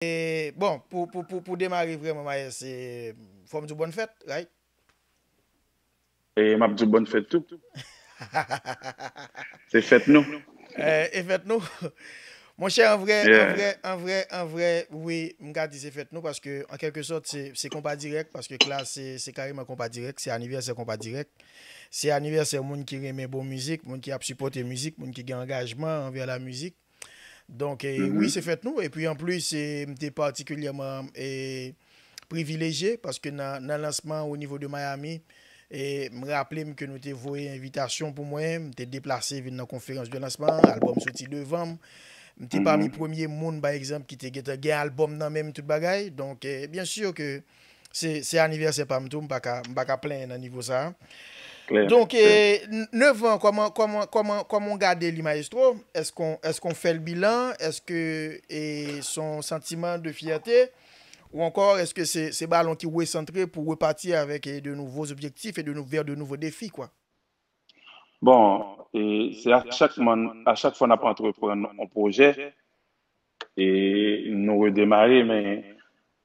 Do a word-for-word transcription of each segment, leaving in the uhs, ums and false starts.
E, bon, pou, pou, pou, pou demare vrèman, Maes, e, fò m di w bòn fèt, right? E m ap di w bòn fèt tou. Se fèt nou. E, e fèt nou. Monchè, an vrè, an vrè, an vrè, an vrè, wi, m ka di se fèt nou, paske, an kèlke sòt, se, se konpa dirèk, paske Klass, se, se kareman konpa dirèk, se anivèsè konpa dirèk. Se anivèsè moun ki renmen bon mizik, moun ki ap sipòte mizik, moun ki gen angajman anvè la mizik. Donk, e, wi, se fèt nou. Epi, anplis, e, m te patikilyèman, e, privilejye, paske nan, nan lansman o nivo de Miami, e, m raple m ke nou te voye envitasyon pou mwen, m te deplase vin nan konferans de lansman, albòm soti devan m. M te pami premye moun, pa egzanp, ki te gentan gen albòm nan men m, tout bagay. Donk, e, byen si ke se, se anivèsè pa m tou, m pa ka, m pa ka plenyen nan nivo sa a. Donk, e, n- nèf an, kòman, kòman, kòman, kòman w gade li, Maestro? Èske w, èske w fè l bilan? Èske, e, se yon santiman de fyète? Ou ankò, èske se, se balon ki resantre pou repati avèk, e, de nouveaux objectifs et de nou- vers de nouveaux défis, kwa? Bon, e se a chak man, a chak fwa n ap antreprann yon pwojè, e nou redemare, men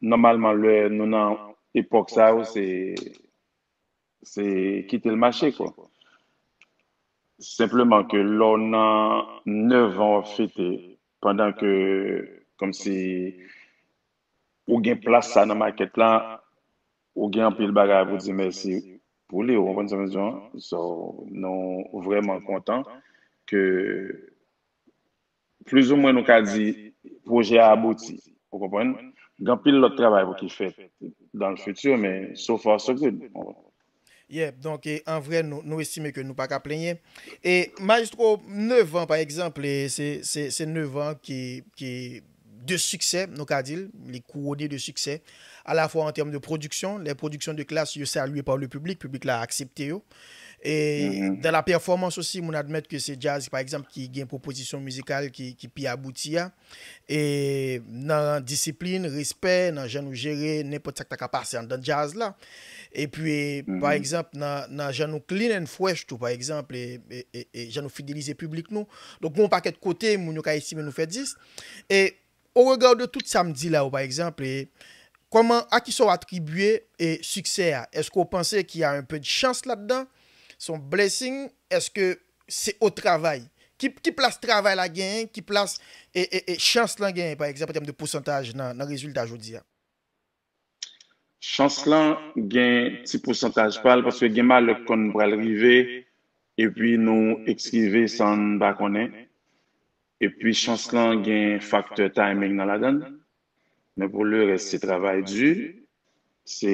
nòmalman, lè nou nan epòk sa yo, se, se kite l mache, kwa. Senpleman ke lè w nan nèf an w ap fete, pandan ke, kòmsi, ou gen plas sa nan makèt la, ou gen anpil bagay pou di mèsi pou li, ou konprann sa m di w? So, nou vrèman kontan ke plizoumwen nou ka di pwojè a abouti, ou konprann? Gen anpil lòt travay pou ki fèt dans le futur, men so far so good. Yeah, donk, e, an vrè, nou, nou estime ke nou pa ka plenyen. E Maestro, nèf an, pa egzanp, e, se, se, se nèf an ki, ki de siksè, nou ka di l, li kouwone de siksè, alafwa an tèm de pwodiksyon, les productions de Klass yo saluées par le public, piblik la aksepte yo. E dans la performance osi, moun admèt ke se djaz, pa egzanp, ki gen pwopozisyon mizikal ki, ki pi abouti a. E nan disiplin, respè, nan jan nou jere nenpòt sa k ta ka pase anndan djaz la. Epi, pa egzanp, nan, nan jan nou clean and fresh tou, pa egzanp, e, e, e, e jan nou fidelize piblik nou. Donk, gen yon pakèt kote moun yo ka estime nou fè dis. E, au regard de tout sa m di la yo, pa egzanp, e, kòman, a kisa w atribye, e, siksè a? Èske w panse qu'il y a un peu de chance ladan? Se yon blessing? Èske se o travay? Ki, ki plas travay la genyen? Ki plas, e, e, e, chans lan genyen, pa egzanp, an tèm de pousantaj nan, nan rezilta jodi a? Chans lan gen ti pousantaj pa l, paske gen malè k konn pral rive, epi nou eskive san n pa konnen. Epi chans lan gen faktè timing nan ladan l. Men pou lerès, se travay di, se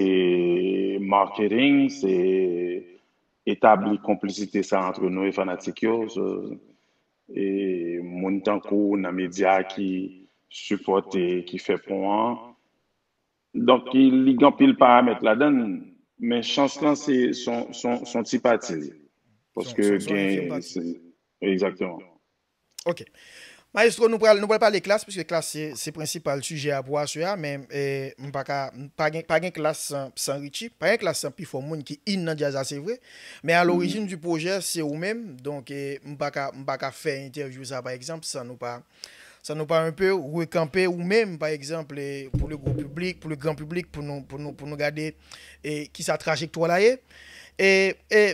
marketing, se etabli konplisite sa antre nou e fanatik yo. So, e moun tankou w nan medya ki sipòte, ki fè pon an. Donk, li gen anpil paramèt ladan l, men chans lan se, se yon, se yon, se yon ti pati li. Paske gen, egzakteman. Ok. Maestro, nou pral, nou pral pale Klass, piske Klass se, se prensipal sijè a pou aswè a, men, e, m pa ka, m pa gen, pa gen Klass san, san Richie, pa gen Klass san pifò moun ki in nan djaz la, se vre. Men a lorijin di pwojè, se ou menm, donk, e, m pa ka, m pa ka fè entèvyou sa, pa egzanp, san nou pa, san nou pa un peu rekanpe ou menm, pa egzanp, e, pou le gwo piblik, pou le gran piblik, pou nou, pou nou, pou nou gade, e, kisa trajektwa la ye. E, e,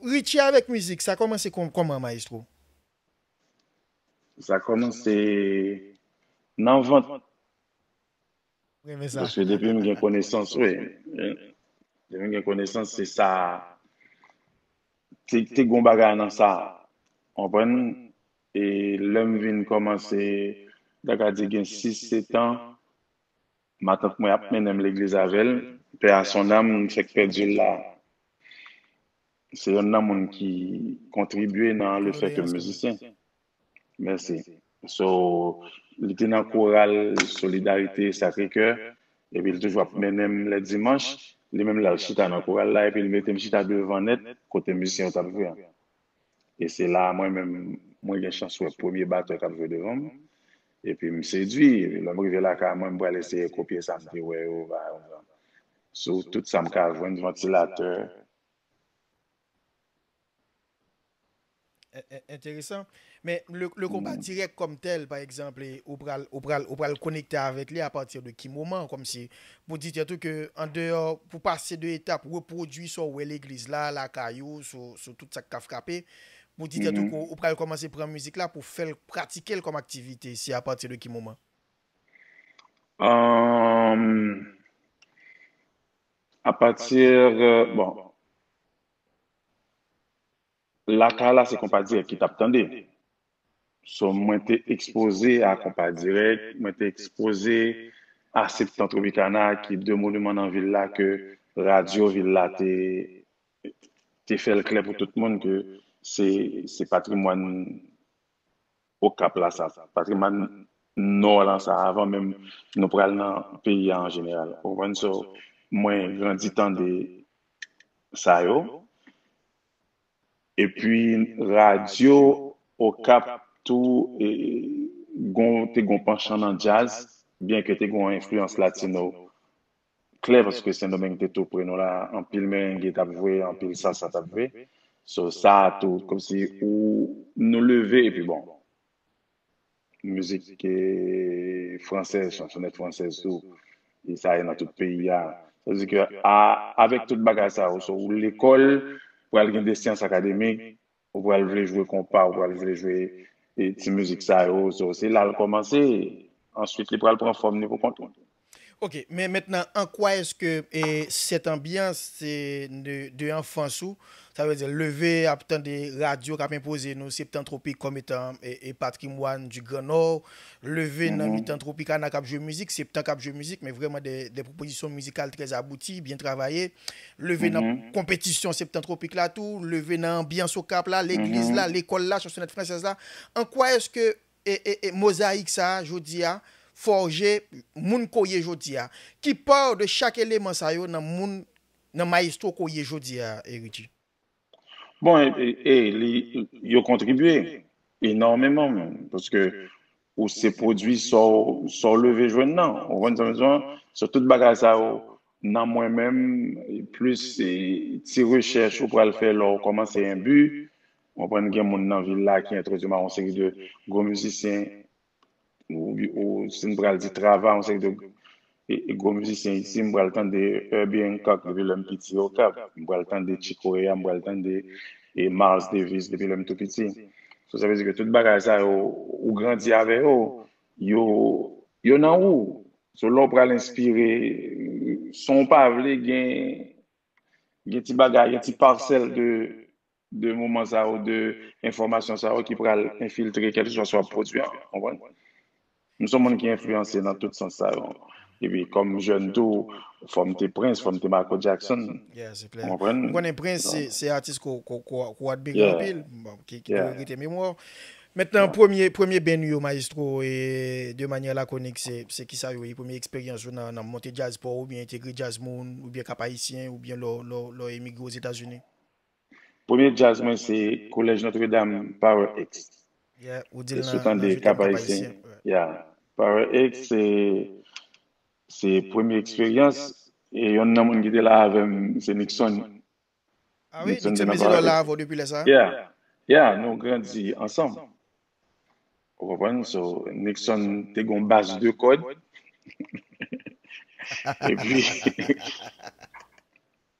Richie avèk mizik, sa kòmanse kòman, Maestro? Sa kòmanse nan vant. Paske depi m gen konesans, wi. Depi m gen konesans, se sa. Te, te gen yon bagay nan sa. Konprann? E lè m vin kòmanse, m ta ka di gen sis, sèt an, matant mwen ap mennen m legliz avè l. Pè a son nanm, m fèk pèdi l la. Se yonn nan moun ki kontribye nan le fè ke m mizisyen. Mèsi. So, li te nan koral Solidarité Sacré-Cœur, epi l toujou ap mennen m lè dimanch. Li menm l al chita nan koral la, epi l mete m chita devan nèt, kote mizisyen yo t ap jwe an. E se la a mwen menm, mwen gen chans wè premye batè k ap jwe devan m. Epi m sedui. Lè m rive lakay mwen, m pral eseye kopye sa m te wè yo, bagay konsa. Sou tout sa m ka jwenn, vantilatè. En- en- Enteresan. Men le, le konpa dirèk kòm tèl, pa egzanp, e ou pral, ou pral, ou pral konekte avèk li apati de ki moman, kòmsi pou di tèt ou ke andeyò, pou pase de etap, repwodui sa w wè legliz la, lakay ou, sou, sou tout sa k ka frape, pou di tèt ou ke ou pral kòmanse pran mizik la pou fè l pratike l kòm aktivite, se apati de ki moman? Um, apati, bon, lakay la se konpa dirèk ki t ap tande. So, mwen te ekspoze a konpa dirèk, mwen te ekspoze a Septan Tropicana ki de moniman nan vil la ke radyo vil la te, te fè l klè pou tout moun ke se, se patrimwàn Okap la sa, patrimwàn Nò lan sa, avan menm nou pral nan peyi a an jeneral. Ou konprann? So, mwen grandi tande sa yo. Epi radyo Okap tou e, gon, te gon panchan nan djaz, byen ke te gon enfliyans latino klè, paske Sendomeng te tou pre nou la, anpil merenge t ap jwe, anpil salsa t ap jwe. So, sa a tou, kòmsi ou, nou leve, epi bon, mizik e, fransèz, chansonèt fransèz tou, e sa ye nan tout peyi a. Sa vle di ke a, avèk tout bagay sa yo, so, ou lekòl, pral gen de syans akademik, ou pral vle jwe konpa, ou pral vle jwe e, ti mizik sa yo, so, se la l kòmanse, answit li pral pran fòm li pou kont ou. Ok, men mentnan, an kwa èske e, sèt anbyans se de, de anfans ou, sa vle di leve ap tande radyo k ap enpoze nou Septan Tropik kòm etan e, e patrimwàn di Gran Nò, leve nan mitan Tropicana k ap jwe mizik, Septan k ap jwe mizik, men vrèman de, de pwopozisyon mizikal trè abouti, byen travaye, leve nan konpetisyon Septan Tropik la tou, leve nan anbyans Okap la, legliz la, lekòl la, chansonèt fransèz la. An kwa èske e, e, e mozayik sa a, jodi a, fòje moun ke w ye jodi a? Ki pa de chak eleman sa yo nan moun, nan mayestwo ke w ye jodi a, e, Richie? Bon, e, e, e, li, yo kontribye enòmeman menm, paske ou se pwodui sa w, sa w leve jwenn nan. Ou konprann sa m di w? So, tout bagay sa yo, nan mwen menm, plis e, ti rechèch ou pral fè lè w kòmanse enbi, ou konprann, gen moun nan vil la ki entwodui m a yon seri de gwo mizisyen, ou, ou si n pral di travay, yon seri de e, e gwo mizisyen isi, m pral tande Herbie Hancock depi lè m piti Okap, m pral tande Chick Corea, m pral tande e, Miles Davis depi lè m tou piti. So, sa vle di ke tout bagay sa yo, ou grandi avè yo, yo, yo nan ou. So, lè w pral enspire, san w pa vle, gen, gen ti bagay, gen ti pasèl de, de moman sa yo, de enfòmasyon sa yo ki pral enfiltre kèlkeswa sa w ap pwodui an, konprann? M se yon moun ki enfliyanse nan tout sans sa yo. Epi kòm jèn tou, fò m te Prince, fò m te Michael Jackson. Yeah, se klè. Ou konprann? M konnen Prince se, se atis ke w, ke w, ke w, ke w admire anpil, bon, ki, ki dwe rete memwa w. Mentnan, premye, premye band ou yo, Maestro, e de manyè lakonik, se, se kisa yo ye? Premye eksperyans ou nan, nan monte djaz pa w, oubyen entegre djaz moun, oubyen Cap Haïtien, oubyen lè w, lè w, lè w emigre Ozetazini? Premye djaz mwen se Collège Notre Dame, Power X. Yeah, ou di l nan, nan Cap Haïtien. Yeah. Power X se, se premye eksperyans. E yonn nan moun ki te la avè m, se Nixon. Ah wi, Nixon te la avè w depi lè sa? Yeah. Yeah, nou grandi ansanm. Ou konprann? So, Nixon te gon bas de kòd. Epi,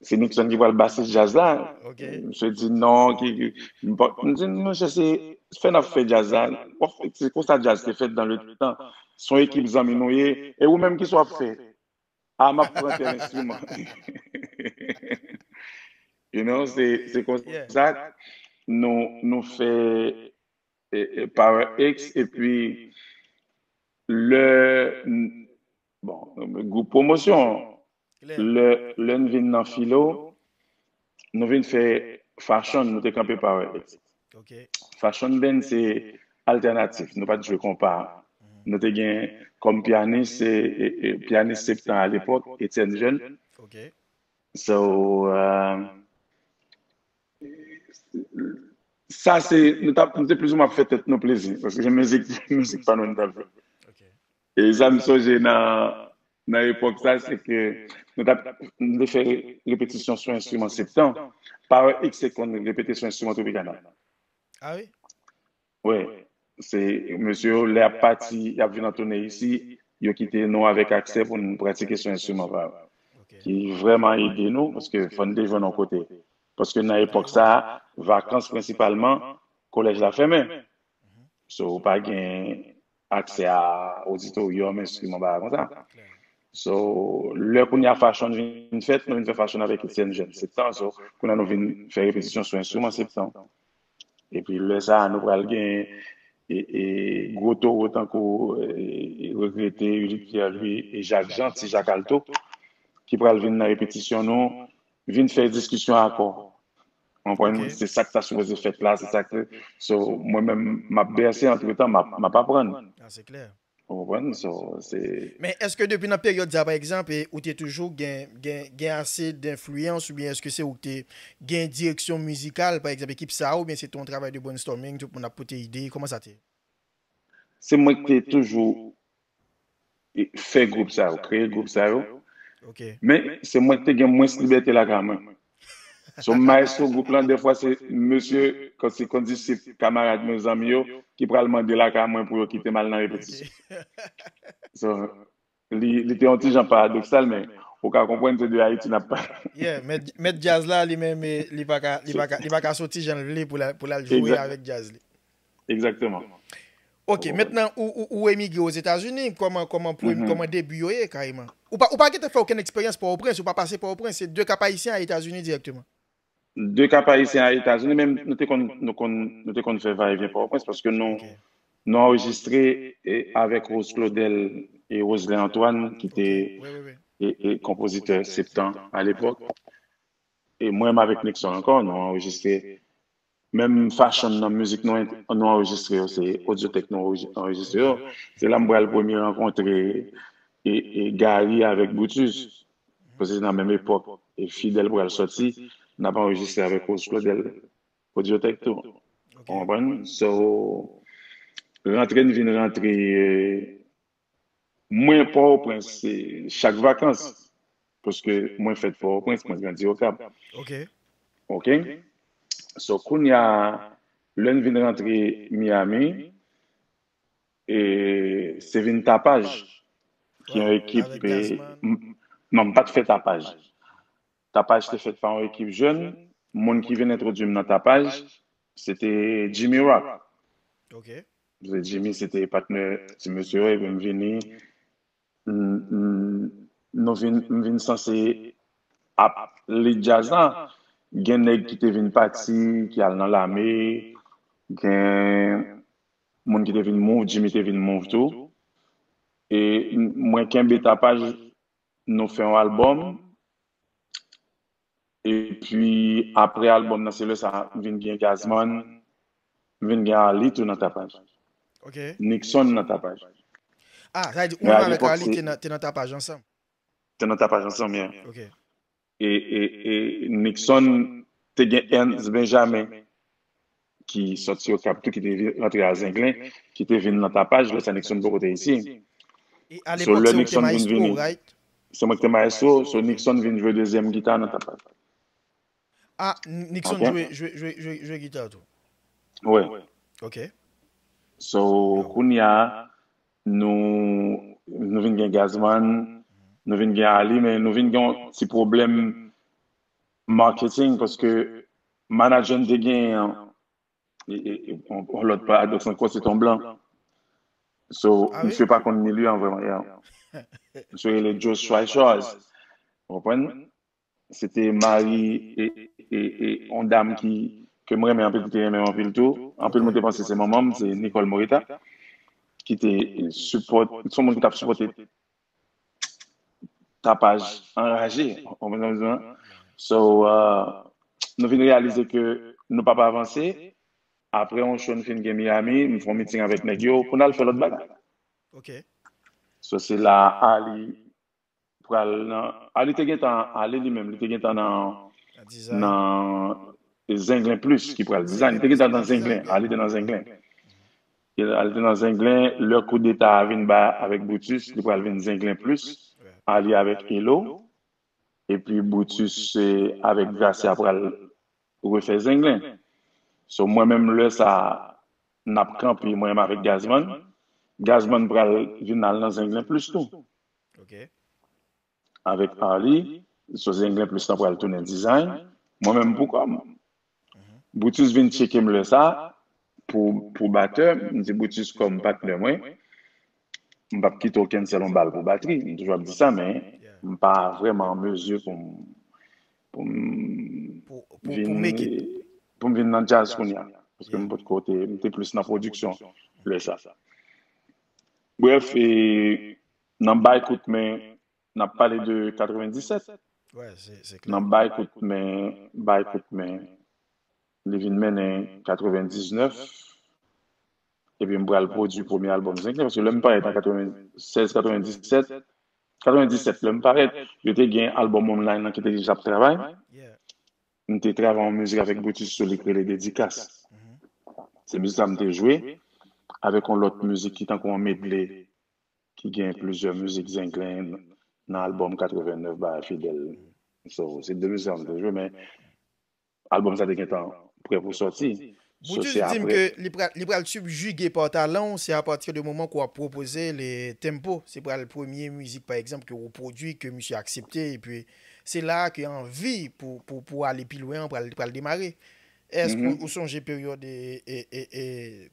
se Nixon ki pral basis djaz la. Misye di non, ki, ki, m pa, m di, monchè, se fè n ap fè djaz la. Se konsa djaz te fèt dans le temps. Se yon ekip zanmi nou ye. E ou menm, kisa w ap fè? A, m ap pran tèl enstriman. You know, se, se konsa nou, nou fè e, e, Power X, epi lè, bon, gwoup pwomosyon, lè, lè n vin nan filo, nou vin fè fashion, nou te kanpe Power X. Fashion band se altènatif, nou pa t jwe konpa. Nou te gen kòm pyanis, e, e, e, pyanis Septan alepòk, Etienne Jeune. So, euh, sa se, nou t ap, nou te plizoumwen ap fè tèt nou plezi, paske se mizik, mizik pa nou nou t ap jwe. E sa m sonje nan, nan epòk sa, se ke nou t ap, nou te fè repetisyon sou enstriman Septan. Power X te konn repete sou enstriman Tropicana. Ah wi? Wi, se mesye yo, lè y ap pati, y ap vin an toune isi, yo kite nou avèk aksè pou n pratike sou enstriman pa yo, ki vrèman ede nou, paske fò n te jwenn yon kote. Paske nan epòk sa a, vakans prensipalman, kolèj la fèmen. So, ou pa gen aksè a oditoryòm, enstriman, bagay konsa. So, lè kounye a fashion vin fèt, nou vin fè fashion avèk Etienne Jeune, Septan. So, kounye a nou vin fè repetisyon sou enstriman Septan. Epi lè sa a, nou pral gen e, e, gwo towo tankou e, regrete Ulysse Pierre Louis e Jacques Jean, Ti Jacques Alto, ki pral vin nan repetisyon nou, vin fè diskisyon akò. Ou konprann? Se sa k ta sipoze fèt la, se sa k. So, mwen menm, m ap bèse antretan, m ap, m ap aprann. Ah, se klè. Ou konprann? So, se. Men èske depi nan peryòd sa, pa egzanp, e, ou te toujou gen, gen, gen ase denfliyans, oubyen èske se ou ki te gen direksyon mizikal, pa egzanp, ekip sa a, oubyen se te yon travay de brainstorming, tout moun ap pote ide, kòman sa te ye? Se mwen ki te toujou e, fè gwoup sa yo, kreye gwoup sa yo. Ok. Men se mwen ki te gen mwens libète lakay mwen. So, maestro gwoup lan, dèfwa se mesye, kondisip, kamarad mwen, zanmi yo, ki pral mande lakay mwen pou yo kite m al nan repetisyon. So, li, li te yon ti jan paradoksal, men ou ka konprann se de Ayiti n ap pale. Yeah, mèt, mèt djaz la, li menm, e, li pa ka, li pa ka, li pa ka soti jan l vle pou l al, pou l al jwe avèk djaz li. Egzakteman. Ok, mentnan, ou, ou, ou emigre Ozetazini, kòman, kòman, prem- kòman debi yo ye, kareman? Ou pa, ou pa gentan fè okenn eksperyans Pòtoprens, ou pa pase Pòtoprens, se de Cap Haïtien a Etazini dirèkteman? De Cap Haïtien a Etazini, men nou te konn, nou konn, nou te konn fè vayevyen Pòtoprens, paske nou, nou anrejistre e, avèk Rose Claudel e Roselin Antoine, ki te Wi, wi, wi. e, e konpozitè Septan alepòk. E mwen menm avèk Nixon ankò, nou anrejistre menm fashion nan mizik nou, nou anrejistre yo, se Audiotech nou anreji- anrejistre yo. Se la m pral premye rankontre e, e Gary avèk Brutus. Paske se nan menm epòk. E Fidel pral sòti, n ap anrejistre avèk Rose Claudel Audiotech tou. Ou konprann? So, rantre n vin rantre e, mwen Pòtoprens se chak vakans. Paske mwen fèt Pòtoprens, mwen grandi Okap. Ok. Ok? So, kounye a, lè n vin rantre Miami, e se vin Tapaj, ki yon ekip. Non, m pa t fè Tapaj. Tapaj te fèt pa yon ekip jèn. Moun ki vin entwodui m nan Tapaj, se te Jimmy Rock. Ok. Jimmy, se te patnè ti mesye yo, epi m vini, m, m, nou vin, m vin sanse ap lead djaz la. Gen nèg ki te vin pati, ki al nan lame, gen moun ki te vin move, Jimmy te vin move tou. E mwen kenbe Tapaj, nou fè yon albòm. Epi, apre albòm nan, se lè sa a, m vin gen Gazman, m vin gen Arly tou nan Tapaj. Ok. Nixon nan Tapaj. Ah, sa vle di, ou menm avèk Arly te nan, te nan Tapaj ansanm? Te nan Tapaj ansanm, yeah. Ok. E, e, e Nixon te gen Ernst Benjamin, ki sòti Okap tou, ki te vin, rantre a Zenglen, ki te vin nan Tapaj, lè sa Nixon poko te isi. E alepòk, se ou ki te maestro, right? Se mwen ki te maestro, so Nixon vin jwe dezyèm gita nan Tapaj. Ah, Nixon jwe, jwe, jwe, jwe, jwe gita tou? Wi. Ok. So, kounye a, nou, nou vin gen Gazman, nou vin gen Arly, men nou vin gen yon ti pwoblèm marketing, paske manager n te genyen an, e, e, e, on, on lòt paradòks ankò, se te yon blan. So, misye pa konn milye an vrèman, yeah. Misye rele Joe Schweishas. Ou konprann? Se te mari e, e, e, on dam ki, ke m renmen anpil, ki te renmen m anpil tou. Anpil moun te panse se manman m, se Nicole Morita, ki te sipòt, se yon moun ki t ap sipòte Tapaj anraje, ou konprann sa m di w? So, uh, nou vin reyalize ke nou p ap avanse. Apre yon show n fin gen Miami, m fè yon meeting avèk nèg yo pou n al fè lòt bagay. Ok. So, se la Arly pral nan, Arly te gentan ale li menm, li te gentan nan, nan Zenglen Plus ki pral design. Li te gentan nan Zenglen, Arly te nan Zenglen. Arly te nan Zenglen, lè koudeta a vin ba avèk Brutus, li pral vin Zenglen Plus, Arly avèk Elo, epi Brutus, eh, avèk Gracia pral refè Zenglen. So, mwen menm lè sa, n ap kanpe, mwen menm avèk Gazman. Gazman pral vin al nan Zenglen plis tou. Ok. Avèk Arly, so Zenglen plis lan pral tounen design. Mwen menm pou kò m. Brutus vin tcheke m lè sa pou, pou batè. M di Brutus kòm patnè mwen. M p ap kite w cancel yon bal pou batri. M toujou ap di sa, men Yeah. M pa vrèman an mezi pou m, pou m Pou, pou, vin, pou make it. pou m vin nan djaz kounye a. Paske m Yeah. potko te, m te plis nan pwodiksyon lè sa. Bref, e, nan bay kout men, n ap pale de katrevenndisèt. Ouais, se se klè. Nan bay kout men, bay kout men, li vin mennen katrevendiznèf. Epi m pral pwodui premye albòm Zenglen, paske lè m parèt an katrevensèz, katrevendisèt, katrevendisèt, lè m parèt, yo te gen albòm online lan ki te deja ap travay. Yeah. M te travay yon mizik avèk Brutus sou li ki rele Dedikas. Mhm. Se mizik sa m te jwe avèk yon lòt mizik ki tankou yon medley ki gen plizyè mizik Zenglen nan albòm katrevennèf bay Fidel. So, se de mizik sa m te jwe, men albòm sa te gentan prè pou sòti. So, Brutus se di m apre. Ke li pral, li pral subjige pa talan w, se apati de moman ke w ap pwopoze le tempo. Se pral premye mizik, pa egzanp, ke w pwodui, ke misye aksepte, epi se la ke anvi pou, pou, pou ale pi lwen an pral, pral demare. Èske ou, ou sonje peryòd e, e, e, e,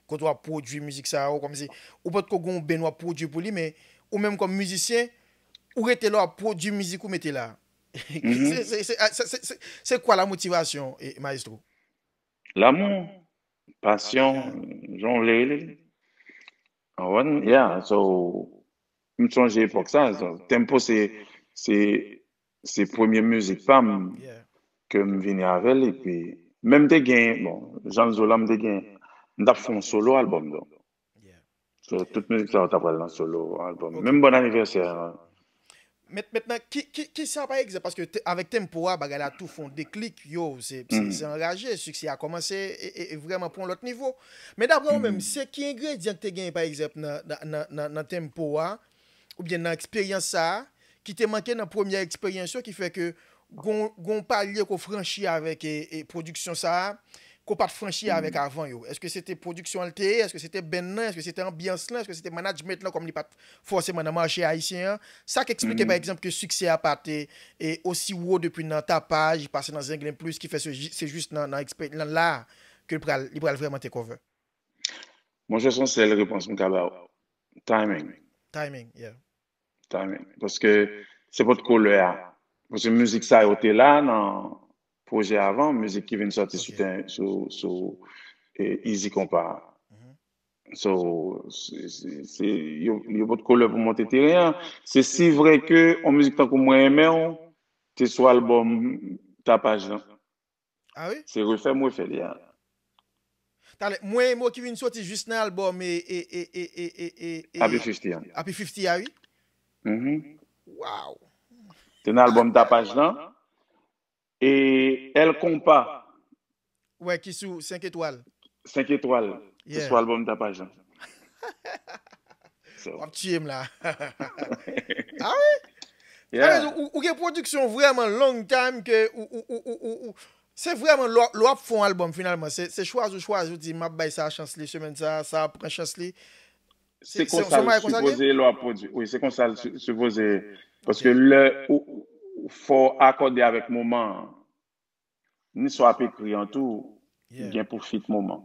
kote w ap pwodui mizik sa yo, kòmsi ou potko gen yon benn w ap pwodui pou li, men ou menm kòm mizisyen, ou rete la w ap pwodui mizik ou mete la. Se, se, se, se, se, se, se kwa la motivasyon, e, maestro? Lanmou, pasyon, jan w vle rele li. Ou konprann? Yeah, so, m sonje epòk sa, so, tempo se, se, se premye mizik pa m Yeah. ke m vini avè l, epi menm te gen, bon, jan l zo la, m te gen, m t ap fè yon solo albòm, donk. Yeah. So, tout mizik sa yo t ap pral nan solo albòm. Menm bon anivèsè, hein. Met, mentnan, ki, ki, ki sa, pa egzanp, paske te, avèk tempo a, bagay la tou fè yon deklik, yo, se, se, se anraje, siksè a kòmanse e, e, e vrèman pran yon lòt nivo. Men daprè ou menm, se ki engredyan ki te genyen, pa egzanp, nan, nan, nan, nan, nan tempo a, oubyen nan eksperyans sa a, ki te manke nan premyè eksperyans yo, ki fè ke gon, gon palye ke w franchi avèk e, e pwodiksyon sa a, ke w pa t franchi avèk avan yo? Èske se te pwodiksyon an l te ye? Èske se te band nan? Èske se te anbyans lan? Èske se te management lan, kòm li pa t fòseman nan mache ayisyen an? Sa k eksplike, pa egzanp, ke siksè a pa te e osi wo depi nan Tapaj, pase nan Zenglen Plis, ki fè se, se jis nan, nan, ekspe- nan la a ke l pral, li pral vrèman take over? Monchè, se yon sèl repons m ka ba w. Timing. Timing, yeah. Timing. Paske se potko lè a. Paske mizik sa yo te la nan pwojè avan, mizik ki vin sòti sou, sou, sou e, Easy Compas. So, se, se, se, yo, yo potko lè pou monte teren an. Se si vre ke yon mizik tankou Mwen renmen w te sou albòm Tapaj lan. Ah wi? Se refè m refè li a. Talè, Mwen renmen w ki vin sòti jis nan albòm e, e, e, e, e, e, e, e, Happy fifty an. Happy fifty a, wi? Mhm. Wow! Te nan albòm Tapaj lan. E El Compas. Wè, ki sou senk etwal. Senk etwal. Te Yeah. sou albòm Tapaj lan. So, W ap tiye m la. Ah wi? yeah. Ou, ou gen pwodiksyon vrèman long time ke ou, ou, ou, ou, ou, ou se vrèman lè w ap fè yon albòm finalman. Se, se chwazi w chwazi, w di, "M ap bay sa chans li semèn sa, sa ap pran chans li." Se se- konsa se l mari konsa l ye? Sipoze lè w ap pwodui. Wi, se konsa l si- sipoze. Paske lè ou ou- fò w akòde avèk moman an. Ni sa w ap ekri an tou, Yeah. gen pou fit moman.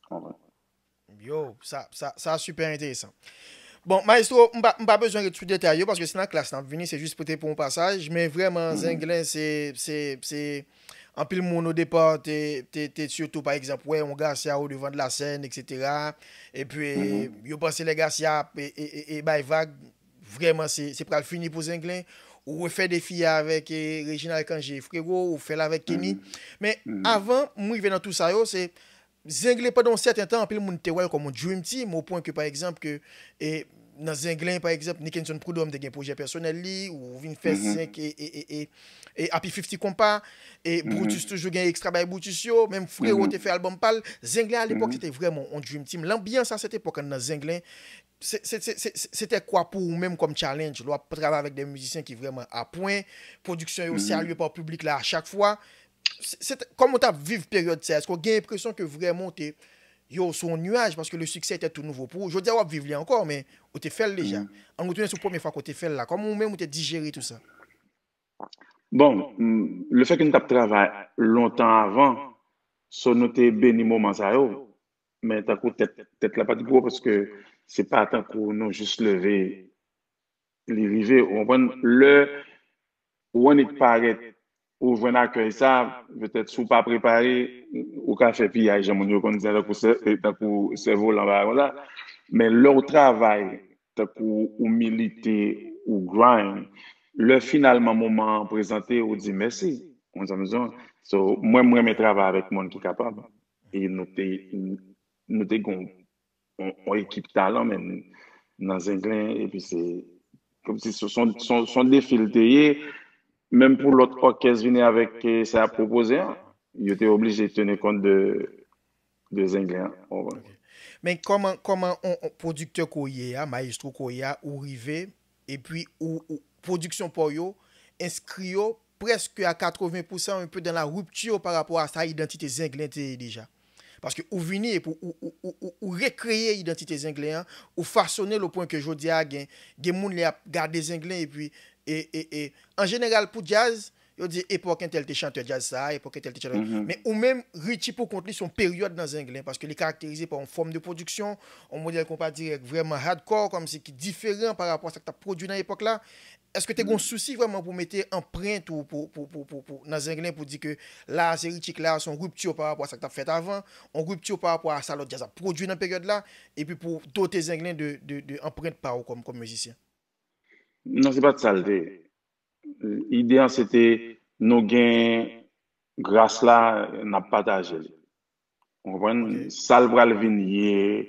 Konprann? Yo, sa, sa, sa sipè enteresan. Bon, maestro, m pa, m pa bezwen ret sou detay yo, paske se nan klas n ap vini, se jis pote pou yon pasaj, men vrèman, Zenglen, se, se, se, anpil moun o depa te, te, te sitou, pa egzanp, wè yon Garcia o devan de la sèn, etsetera. Epi, yo panse lè Garcia ap, e, e, e, e bay vag, vrèman, se, se pral fini pou Zenglen. Ou refè defi a avèk, e, Reginald Cangé, Frero, ou fè l avèk Kenny. Men, avan m rive nan tou sa yo, se, Zenglen, pandan yon sèten tan, anpil moun te wè l kòm yon Dream Team, o pwen ke, pa egzanp, ke, e, nan Zenglen, pa egzanp, Nickenson Prud'homme te gen pwojè pèsonèl li, ou vin fè senk e, e, e, e, e Happy fifty Compas, e Brutus toujou gen ekstra bay Brutus yo, menm Frero te fè albòm pa l. Zenglen, alepòk, se te vrèman yon Dream Team. Lanbyans a sèt epòk an nan Zenglen, se, se, se, se, se, se te kwa pou ou menm kòm challenge? Lè w ap travay avèk de mizisyen ki vrèman a pwen, pwodiksyon yo salye pa piblik la a chak fwa. se, se, kòman w t ap viv peryòd sa? Èske w gen enpresyon ke vrèman w te, yo, sou yon nuaj, paske le succès était tout nouveau pour ou? Jodi a, w ap viv li ankò, men ou te fè l deja. An nou tounen sou premye fwa ke w te fè l la. Kòman ou menm ou te dijere tou sa? Bon, m, le fè ke nou t ap travay lontan avan, so nou te beni moman sa yo, men tankou tèt, tèt la pa t gwo paske se pa tankou nou jis leve, li rive, ou konprann? Lè ou annik parèt, ou jwenn akèy sa, petèt si w pa prepare, ou ka fè piyay, jan moun yo konn di, tankou sè, tankou sèvolan, bagay konsa. Men lè w travay, tankou ou milite, ou grind, lè finalman moman an prezante, ou di mèsi. Ou konprann sa m di w? So, mwen, m renmen travay avèk moun ki kapab. E nou te, nou te gen yon, yon ekip talan, men nan Zenglen, epi se, kòmsi se, se, se, se yon defi l te ye, menm pou lòt òkès vini avèk, eh, sa y ap pwopoze an, yo te oblije teni kont de, de Zenglen an, w konprann? Men kòman, kòman on, on pwodiktè ke w ye a, mayestwo ke w ye a, ou rive, epi ou, ou, pwodiksyon pa w yo, enskri yo prèske a katreven pousan, un peu dans la rupture par rapport à sa idantite Zenglen te ye deja. Paske ou vini epi ou, ou, ou, ou, ou rekreye idantite Zenglen an, ou fasone l o pwen ke jodi a gen, gen moun lè y ap gade Zenglen epi, e, e, e, an jeneral pou djaz, yo di epòk entèl te chantè djaz sa, epòk entèl te chantè. Men ou menm, Richie pou kont li, se yon peryòd nan Zenglen, paske li karakterize pa yon fòm de pwodiksyon, yon modèl konpa dirèk vrèman hardcore, kòmsi ki diferan pa rapò a sa k t ap pwodui nan epòk la. Èske te gen yon sousi vrèman pou mete anprent ou pou, pou, pou, pou, pou, nan Zenglen pou di ke la a se Richie Clark, se yon ripti pa rapò a sa k t ap fèt avan, yon ripti pa rapò a sa lòt djaz ap pwodui nan peryòd la, epi pou dote Zenglen de, de, de anprent pa w kòm, kòm mizisyen? Non, se pa t sa l te ye. Ide an se te nou gen gras la, n ap pataje li. Ou konprann? Sa l pral vin ye,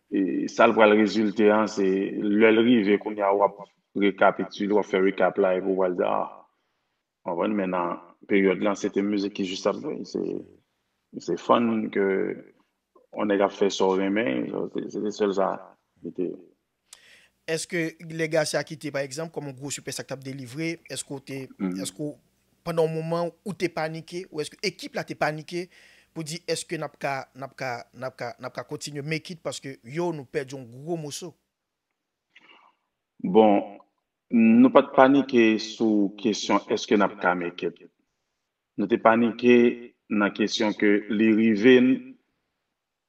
e sa l pral rezilte an, se lè l rive, kounye a w ap rekapitile, w ap fè recap la, epi w pral di, ah, ou konprann? Men nan peryòd lan, se te mizik ki jis ap jwe. Se, se fun ke yon nèg ap fè sa w renmen, se, se te sèl sa li te ye. Èske lè Garcia kite, pa egzanp, kòm yon gwo sipèsta k t ap delivre, èske w te, èske w, pandan yon moman, ou te panike, ou èske ekip la te panike pou di, èske n ap ka, n ap ka, n ap ka, n ap ka kontinye make it, paske yo, nou pèdi yon gwo moso? Bon, nou pa t panike sou kesyon èske n ap ka make it. Nou te panike nan kesyon ke li rive n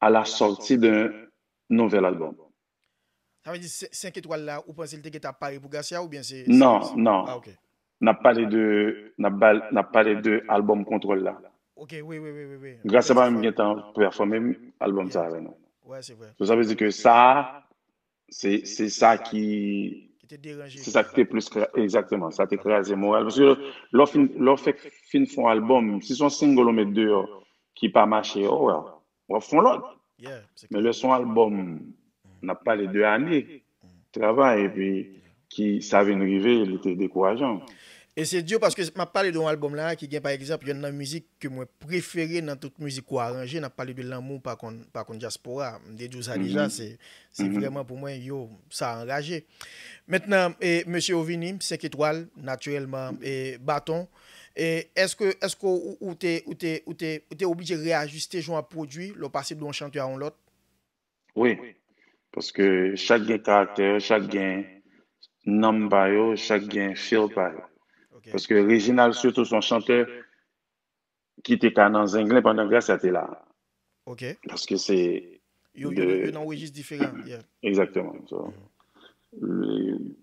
a la sortie d'un nouvel album. Sa vle di se-, senk etwal la, ou panse l te gentan ap pare pou Garcia oubyen se... Non, non. Ah, ok. N ap pale de, n ap bal-, n ap pale de album Kontwòl la. Ok, wi, wi, wi, wi, wi. Garcia pa menm gentan pèfòme album sa avè nou. Wè, se vre. So, sa vle di ke sa, se, se sa ki, Ki te deranje. Se sa ki te plis kra-, egzakteman, sa te kraze moral. Paske lè w fin, lè w fèk fin fè yon album, si se yon single ou met deyò ki pa mache, oh well, w ap fè yon lòt. Yeah, se Men klè. Lè se yon album, n ap pale de ane travay, epi ki sa vin rive, li te dekourajan. E se di paske m ap pale de yon album la ki gen, pa egzanp, youn nan mizik ke mwen prefere nan tout mizik ou aranje, n ap pale de Lanmou pa konn, pa konn dyaspora. M te di w sa deja, se, se vrèman pou mwen, yo, sa anraje. Mentnan, e, mesye yo vini, senk etwal, natirèlman, e, Baton. E, èske, èske ou, ou te, ou te, ou te, ou te oblije reyajiste jan w ap pwodui, lè w pase de yon chantè a yon lòt? Wi, paske chak gen karaktè yo, chak gen nanm pa yo, chak gen feel pa yo. Ok. Paske Reginald sitou se yon chantè ki te ka nan Zenglen pandan Gracia te la. Ok. Paske se Yo, yo, yo nan rejis diferan. Yeah. Egzakteman. So, le-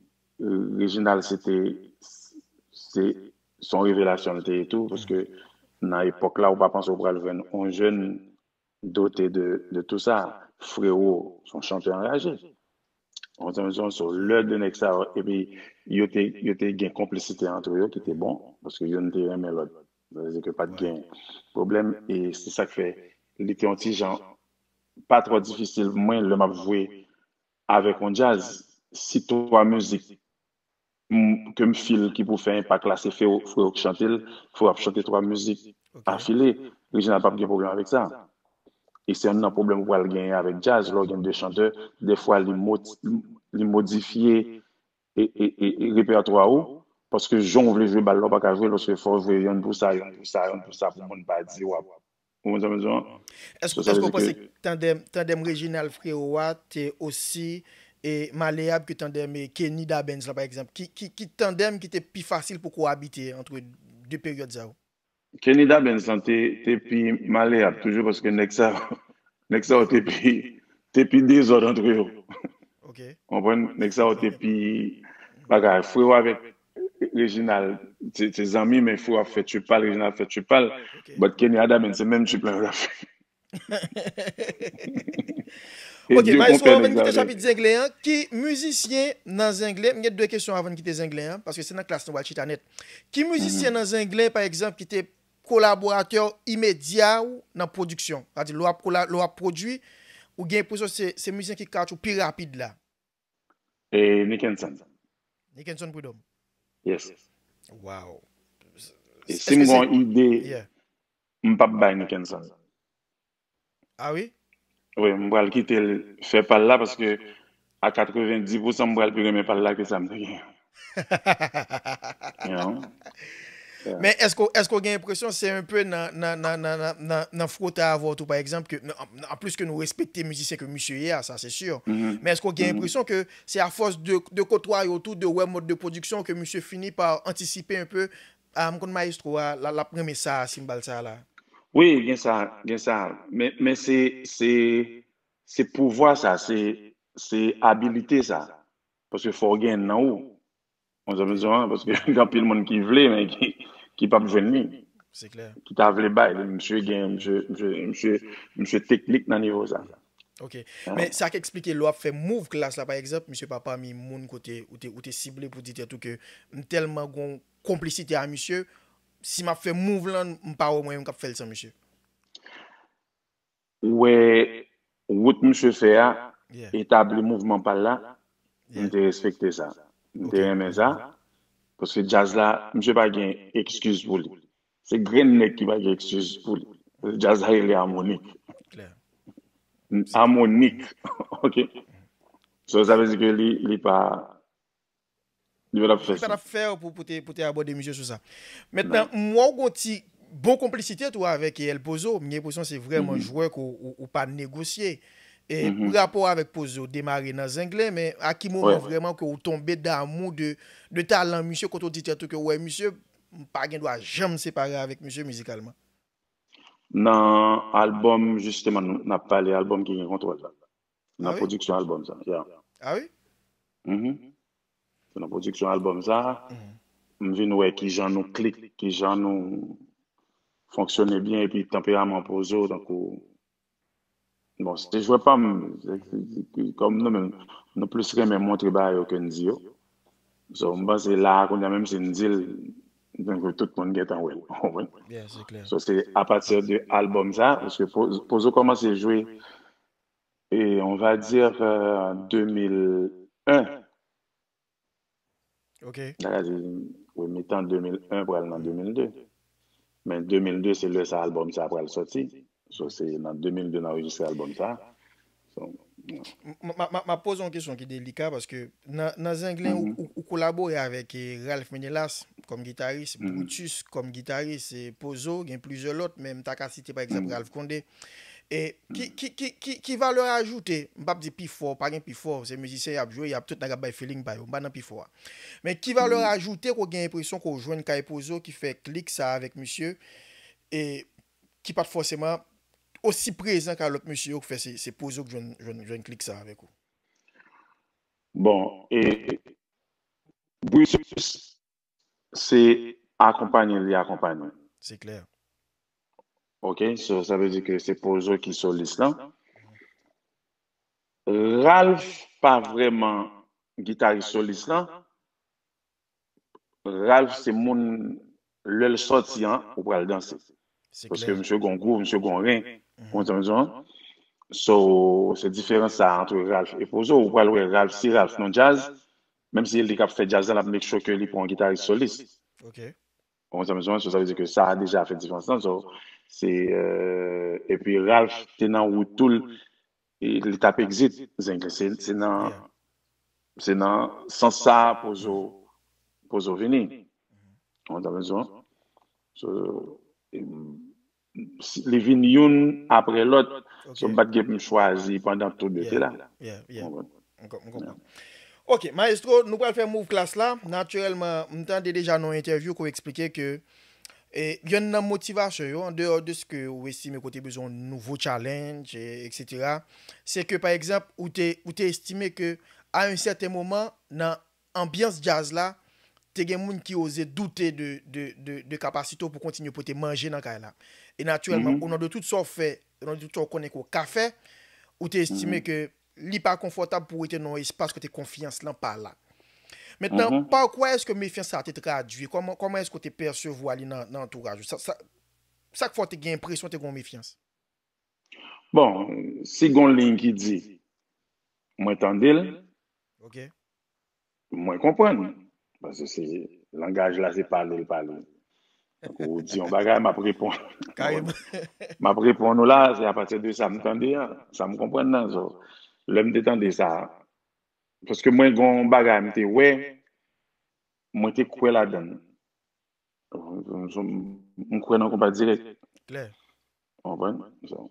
Reginald se te, se, se yon revelasyon l te ye tou, paske nan epòk la, ou pa panse ou pral jwenn yon jèn dote de, de tout sa. Frewo, se yon chantè anraje. Ou konprann sa m di w? So, lè de nèg sa yo, epi yo te, yo te gen konplisite antre yo ki te bon, paske youn te renmen lòt. Sa vle di ke pa t gen pwoblèm, e se sa k fè li te yon ti jan pa twò difisil pou mwen lè m ap jwe avèk yon djaz, si twa mizik m- ke m feel ki pou fè enpak la, se Frewo, Frewo k chante l, Frewo ap chante twa mizik afile, Reginald p ap gen pwoblèm avèk sa. E se youn nan pwoblèm ou pral genyen avèk djaz, lè w gen de chantè, dèfwa li mo- li modifye e, e, e, e repètwa ou, Paske jan w vle jwe bal la, w pa ka jwe l, paske fò w jwe yonn pou sa, yonn pou sa, yonn pou sa, pou moun pa di w ap. Ou konprann sa m di w an? Èske w panse ke tandèm, tandèm Reginald Frero a te osi e, maleyab ke tandèm e, Kenny Da Benz la, pa egzanp? Ki, ki, ki tandèm ki te pi fasil pou kowabite antre de peryòd sa yo? Kenny Da Benz lan te, te pi maleyab toujou paske nèg sa, nèg sa yo te pi, te pi dezòd antre yo. Ok. Konprann? Nèg sa yo te pi bagay. Frero avèk Reginald, se, se zanmi, men Frero ap fè trip pa l, Reginald ap fè trip pa l. Ok. But Kenny a Da Benz, se menm trip lan yo t ap fè. Ok, maestro, anvan n kite chapit Zenglen an, ki mizisyen nan Zenglen, m gen de kesyon avan n kite Zenglen an, paske se nan klas nou pral chita nèt. Ki mizisyen nan Zenglen, pa egzanp, ki te kolaboratè imedya ou nan pwodiksyon? Sa di, lè w ap kola, lè w ap pwodui, ou gen enpresyon se, se mizisyen ki ka tchou pi rapid la? E Nickenson. Nickenson Prud'homme. Yes. Wow. E si m gen yon ide, Yeah. M p ap bay Nickenson. Ah wi? Wi, m pral kite l fè pa l la paske a katrevenndis pousan m pral pi renmen pa l la ke sa m te gen. You know? Men èske, èske w gen enpresyon se un peu nan, nan, nan, nan, nan, nan, nan fwote avè w tou, pa egzanp, ke, an plis ke nou respekte mizisyen ke misye ye a, sa se si. Men èske w gen enpresyon ke se afòs de, de kotwaye w tou, de wè mòd de pwodiksyon ke misye fini pa antisipe un peu, ah, m konn maestro a, l ap renmen sa, simbal sa la? Wi, gen sa, gen sa. Men, men se, se, se pouvwa sa, se, se abilite sa. Paske fò w gen nan ou. Ou konprann sa m di w an? Paske gen anpil moun ki vle, men ki, ki p ap jwenn li. Se klè. Ki ta vle bay li. Misye gen, misye, misye, misye, misye teknik nan nivo sa. Ok. Men sa k eksplike lè w ap fè move klas la, pa egzanp, misye pa pami moun kote ou te, ou te sible pou di tèt ou ke m tèlman gon konplisite a misye, si m ap fè move lan, m pa wè mwen menm k ap fè l san misye. Ou wè wout misye fè a, Yeah. Etabli mouvman pa l la, m Yeah. te respekte sa. M te Ok. Renmen sa. Paske djaz la, misye pa gen ekskiz pou li. Se grenn nèg ki pa gen ekskiz pou li. Djaz la rele amonik. Klè. Amonik. Ok? So, sa vle di ke li, li pa, li pa t ap fè Li pa t sa. ap fè w pou, pou te, pou te abòde misye sou sa. Mentnan, m wè w gon ti bon konplisite tou avèk El Pozo. M gen enpresyon se vrèman jwè ke w, ou, ou pa negosye. E rapò avèk Pozo demare nan Zenglen, men a ki moman Wè. Vrèman ke w tonbe damou de, de talan misye, kote w di tèt ou ke w wè misye, m pa gen dwa janm separe avèk misye mizikalman? Nan albòm, jisteman, nou, n ap pale albòm ki gen kontwòl la. Nan Ah wi? Pwodiksyon albòm sa, yeah. Ah wi? Mhm. Se nan pwodiksyon albòm sa, m vin wè kijan nou klik, kijan nou fonksyone byen, epi tanperaman Pozo, tankou, bon, se jwè pa m, se, se, se, kòm nou menm, nou plis renmen montre bagay yo ke n di yo. So, m panse la a, kounye a, menm si n di l, donk tout moun gentan wè l, ou konprann? Yeah, se klè. So, se apati de albòm sa, paske Po-, Pozo kòmanse jwe, e, on va dire, euh, de mil en. Ok. Sa ka di, wi, mitan de mil en pral nan de mil de. Men de mil de, se lè sa albòm sa pral sòti. So, se nan de mil de n anrejistre albòm sa. So, yeah. M, m, m, m ap poze yon kesyon ki delika, paske nan, nan Zenglen, ou, ou, ou kolabore avèk, eh, Ralph Menelas kòm gitaris, Brutus kòm gitaris, e Pozo, gen plizyè lòt, men m ta ka site, pa egzanp, Ralph Condé. E ki, ki, ki, ki, ki valè ajoute, m p ap di pi fò, pa gen pi fò, se mizisyen y ap jwe, y ap tout nèg ap bay feeling pa yo, m pa nan pi fò a. Men ki valè ajoute ke w gen enpresyon ke w jwenn kay Pozo ki fè klik sa avèk misye, e ki pa t fòseman osi prezan ka lòt mesye yo, k fè se, se Pozo k jwenn, jwenn, jwenn klik sa avèk ou? Bon, e Brutus, se akonpanye li akonpanye. Se klè. Ok, so, sa vle di ke se Pozo ki solis lan. Ralph pa vrèman gitaris solis lan. Ralph se moun, lè l sòti an, ou pral danse. Se Paske klè. Misye gon gwouv, misye gon ren. Ou konprann sa m di w an? So, se diferans sa antre Ralph e Pozo. Ou pral wè Ralph, si Ralph nan djaz, menm si se li k ap fè djaz la, l ap make sure ke li pran yon gitaris solis. Ok. Ou konprann sa m di w an? So, sa vle di ke sa a deja fè diferans lan. So, se, euh, epi Ralph te nan wout tou, l, e li t ap exit Zenglen. Se, se nan, Yeah. se nan sans sa a Pozo Pozo vini. Ou konprann sa m vle di w? So, em, si- li vin youn apre lòt. So, m pa t gen pou m chwazi pandan tout de te la. M konprann. Ok, maestro, nou pral fè move klas la. Natirèlman, m tande deja nan yon entèvyou ke w eksplike ke e, yonn nan motivasyon yo, an deyò de se ke ou estime ke w te bezwen yon nouvo challenge, e, etsetera, se ke, pa egzanp, ou te, ou te estime ke, a yon sèten moman, nan anbyans djaz la, te gen moun ki oze doute de, de, de, de kapasite w pou kontinye pote manje nan kay la. E natirèlman, o non de tout sa w fè, o non de tout sa w konnen ke w ka fè, ou te estime ke li pa konfòtab pou w rete nan yon espas kote konfyans lan pa la. Mentnan, pa kwa èske mefyans sa a te tradui? Kòman, kòman èske w te pèsevwa li nan, nan antouraj ou? Sa, sa, sa k fè w te gen enpresyon te gen yon mefyans? Bon, si gon liy ki di, mwen tande l, Ok. mwen konprann. Paske se langaj la, se pale l pale. Donk, ou di yon bagay, m ap reponn. Kareman. M ap reponn ou la, se apati de sa m tande a, sa m konprann nan. So, lè m te tande sa, paske mwen gon bagay m te wè, mwen te kwè ladan l. M, m, m kwè nan konpa dirèk. Klè. Ou konprann? So,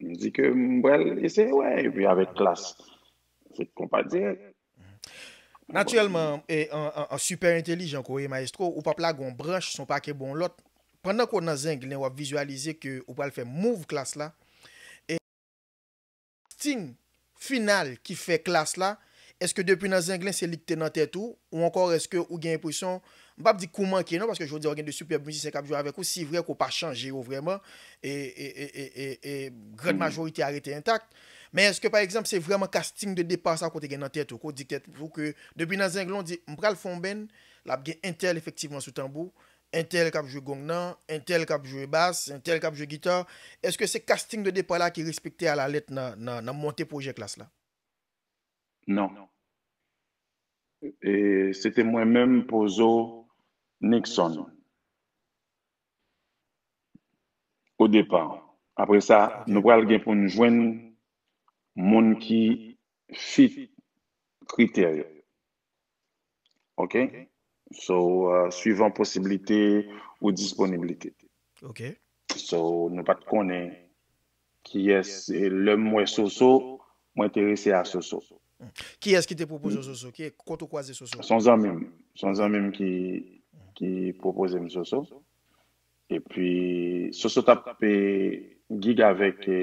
m di ke m pral eseye wè, epi avèk klas, se konpa dirèk. Natirèlman, e, an, an, an sipè entelijan ke w ye, maestro, ou p ap lage yon branch, se yon pake ba yon lòt. Pandan ke w nan Zenglen, w ap vizyalize ke ou pral fè move klas la. E casting final ki fè klas la, èske depi nan Zenglen se li ki te nan tèt ou, ou ankò èske ou gen enpresyon, m p ap di ke w manke non, paske jodi a w gen de sipèb mizisyen k ap jwe avèk ou, si vrè ke w pa chanje yo vrèman, e, e, e, e, e, e grann majorite a rete entak. Men èske, pa egzanp, se vrèman casting de départ sa ke w te gen nan tèt ou, ke w di tèt ou ke depi nan Zenglen, w di, m pral fè yon band, l ap gen entèl efektivman sou tanbou, entèl k ap jwe gong nan, entèl k ap jwe bas, entèl k ap jwe gita. Èske se casting de départ la ki respekte alalèt nan, nan, nan monte pwojè klas la? Non. E se te mwen menm, Pozo, Nixon. O depa. Apre sa, nou pral gen pou n jwenn moun ki fit kritè yo. Ok? So, uh, suivan posiblite ou disponiblite. Ok. So, nou pa t konnen kiyès, e lè m wè Soso, mwen enterese a Soso. Kiyès ki te pwopoze w Soso? Ki, kote w kwaze Soso? Se yon zanmi m. Se yon zanmi m ki, ki pwopoze m Soso. Epi, Soso t ap, e, gig avèk, e,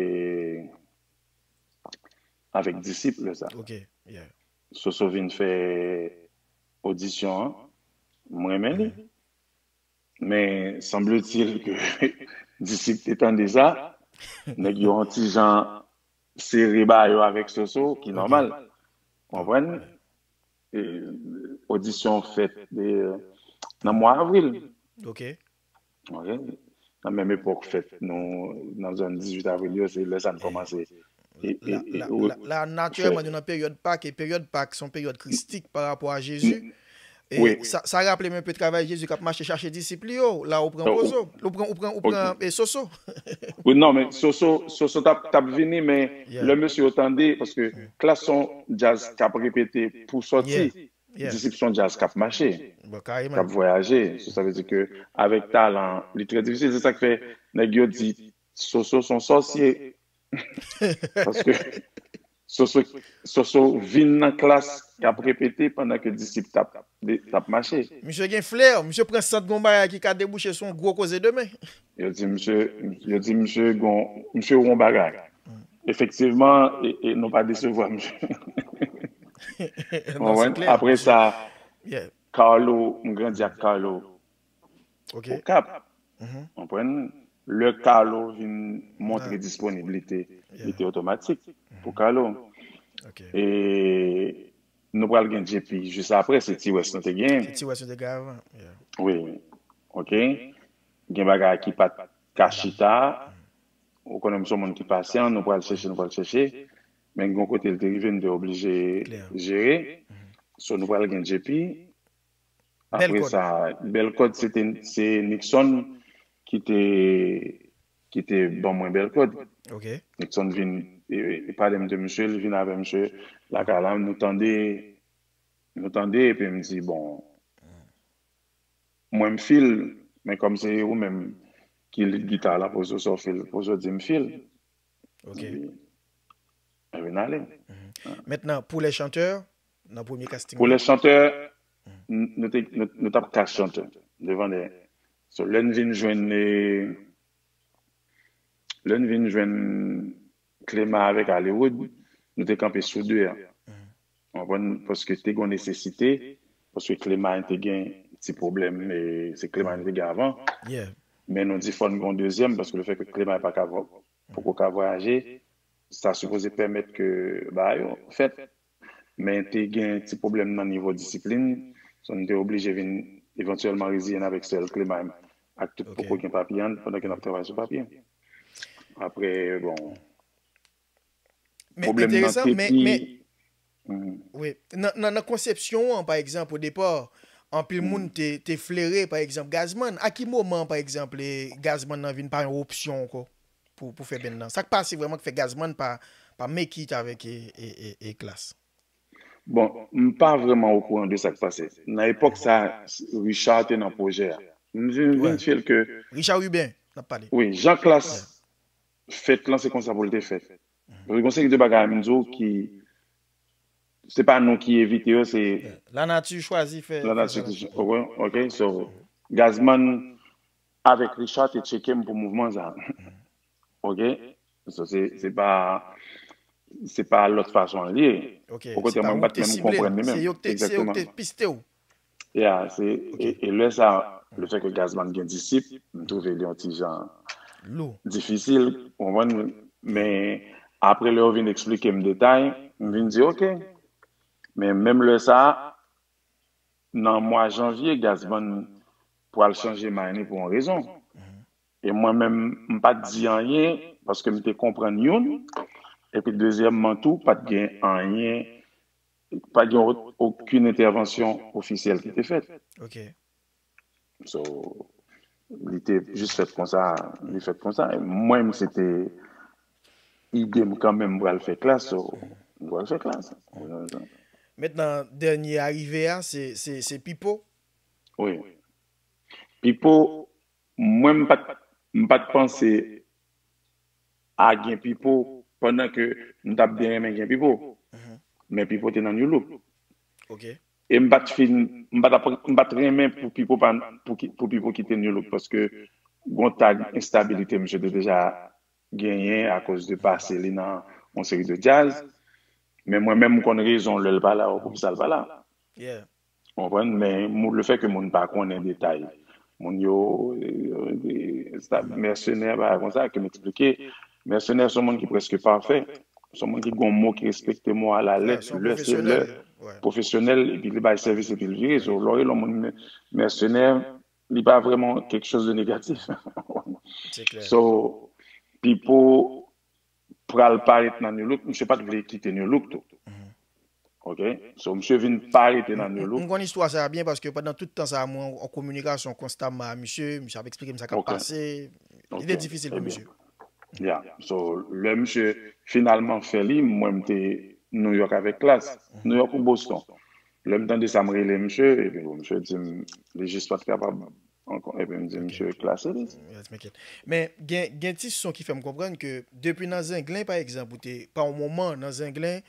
avèk Disip lè sa. Ok, yeah. Soso vin fè odisyon an. M renmen li. Men, sanbletil ke Disip te tande sa. Nèg yo yon ti jan sere ba yo avèk Soso, ki nòmal. Konprann? E, odisyon fèt, e, nan mwa avril. Ok. Ok? Nan menm epòk fèt nou, nan zòn dizuit avril yo, se lè sa n kòmanse. E, e, La, e, la, ou- la, la, natirèlman, nou nan peryòd Pak, e peryòd Pak se yon peryòd kristik pa rapò a Jezi. E Wi. sa, sa raple m enpe travay Jezi k ap mache chache disip li yo. La, ou pran Non, ou- Pozo, ou pran, ou pran, ou Ok. pran e Soso. Wi, non, men Soso, Soso t ap, t ap vini, men Yeah. lè mesye yo tande, paske klas se yon djaz k ap repete pou sòti. Yeah. Yeah. Disip se yon djaz k ap mache, Bon, k ap kareman. vwayaje. So, sa vle di ke avèk talan, li trè difisil. Se sa k fè nèg yo di Soso se yon sòsye. Paske Soso, Soso vin nan klas k ap repete pandan ke disip t ap, t ap mache. Misye gen flè, misye pran sant gon bagay ki ka debouche sou yon gwo koze demen. Yo di misye, yo di misye gon, misye won bagay. Efektivman, e, e nou pa desevwa misye. Non, se klè. Apre sa, Yeah. Carlo, m grandi ak Carlo Ok. Okap. Konprann? Lè Carlo vin montre disponiblite, li te otomatik pou Carlo. Ok. E nou pral gen J P jis apre, se T-West nou te gen. Ti wè se te gavan. Yeah. Wi. Ok? Gen bagay ki pa t ka chita. Ou konnen m se yon moun ki pasyan, nou pral chèche, nou pral chèche. Men gen yon kote l te rive, m te oblije Klè. Jere. So, nou pral gen J P. Bèl Apre kòd. Sa, bèl kòd, se te, se Nixon ki te, ki te ban mwen bèl kòd. Ok. Nixon vin, e, e, pale m de misye, li vin avè misye lakay la, nou tande, nou tande, epi m di, bon, Mwen m feel, men kòm se ou menm ki lead guitar la, poze w sa w feel, poze w di m feel. Ok. Epi, epi n ale. Maintenant, pour les chanteurs, nan premye casting Pou lè chantè, n- nou te nou, nou t ap kas chantè devan dèyè. So lè n vin jwenn eh, lè n vin jwenn Cléma avèk Hollywood, nou te kanpe sou de a. Ou konprann? Paske te gen nesesite, paske Cléma te gen ti pwoblèm, eh, se Cléma te gen avan. Yeah. Men nou di fò n gen yon dezyèm, paske le fè ke Cléma pa ka vo- poko ka vwayaje, sa sipoze pèmèt ke bagay yo fèt. Men te gen ti pwoblèm nan nivo disiplin, so n te oblije vin evantyèlman reziye n avèk sèl Cléma ak tout Ok. poko gen papye an pandan ke n ap travay sou papye. Apre, bon, Men pwoblèm nan enteresan, te men, pi men Mhm. wi, nan, nan, nan konsepsyon an, pa egzanp, o depa, anpil moun te, te flere, pa egzanp, Gazman. A ki moman, pa egzanp, e, Gazman nan vin pa yon opsyon ankò pou, pou fè band nan? Sa k pase vrèman ki fè Gazman pa, pa make it avèk e, e, e, e Klass? Bon, m pa vrèman okouran de sa k pase. Nan epòk sa, Richard te nan pwojè a. M vin, vin fil ke, Richard Rubin, n ap pale. Wi, jan Klass fèt lan, se konsa pou l te fèt. Paske gon seri de bagay m di w ki, se pa nou ki evite yo, se Lanati chwazi fè. lanati ki, ok, ok, so, Gazman avèk Richard te tcheke m pou mouvman sa. Ok? So, se, se pa, se pa lòt fason l ye. Ok, Okontrè, se pa mwen ou bat te menm sible, konprann li se menm. yo ki te, se yo ki te Egzakteman. Piste w. Ya, se, e, e lè sa, le fè ke Gazman gen disip, m twouve li yon ti jan Lou. difisil, ou konprann? Men apre lè yo vin eksplike m detay, m vin di, ok. Men menm lè sa, nan mwa janvye, Gazman pral chanje may li pou yon rezon. E mwen menm, m pa t di anyen, paske m te konprann youn, epi dezyèmman tou, pa t gen anyen, pa t gen o- okenn entèvansyon ofisyèl ki te fèt. Ok. So, li te jis fèt konsa, li fèt konsa. E mwen, se te ide m kanmenm pral fè Klass, so, m pral fè Klass. Mentnan, dènye arive a, se, se, se Pipo. Wi. Pipo, mwen, m pa t, m pa t panse a gen Pipo pandan ke m t ap byen renmen gen Pipo. Men Pipo te nan New Look. Ok. E m pa t fin, m pa t ap, m pa t renmen pou Pipo pa, pou, ki- pou Pipo kite New Look, paske gon tag enstabilite misye te deja genyen akoz de pase li nan yon seri de djaz. Men mwen menm, m konn rezon lè l pa la, ou poukisa l pa la. Yeah. Ou konprann? Men moun, le fè ke moun pa konnen detay, moun yo, eh, eh, sa, mèsenè, bagay konsa, ke m eksplike, mèsenè se yon moun ki prèske pafè. Se yon moun ki gon mo, ki respekte mo a la lèt, Se yon lè se lè, pwofesyonèl. Ouais. Pwofesyonèl, epi li bay sèvis, epi li vire. So, lè w rele yon moun mè- mèsenè, li pa vrèman kèk choz de negatif. Se klè. So, Pipo pral parèt nan New Look, misye pa t vle kite New Look tou. Ok? So, misye vin parèt nan New M Look. konn istwa sa a byen paske pandan tout tan sa a, mwen an kominikasyon konstamman a misye, misye ap eksplike m sa k ap Ok. pase. Li te difisil pou misye. Ya. So, lè misye finalman fè li, mwen m te New York avèk Klass. New York ou Boston. Lè m tande sa, m rele misye, epi bon, misye di m, li jis pa t kapab ankò. Epi m di, misye, Klass li. Yes, make it. Men gen, gen ti son ki fè m konprann ke depi nan Zenglen, pa egzanp, ou te, pa yon moman nan Zenglen,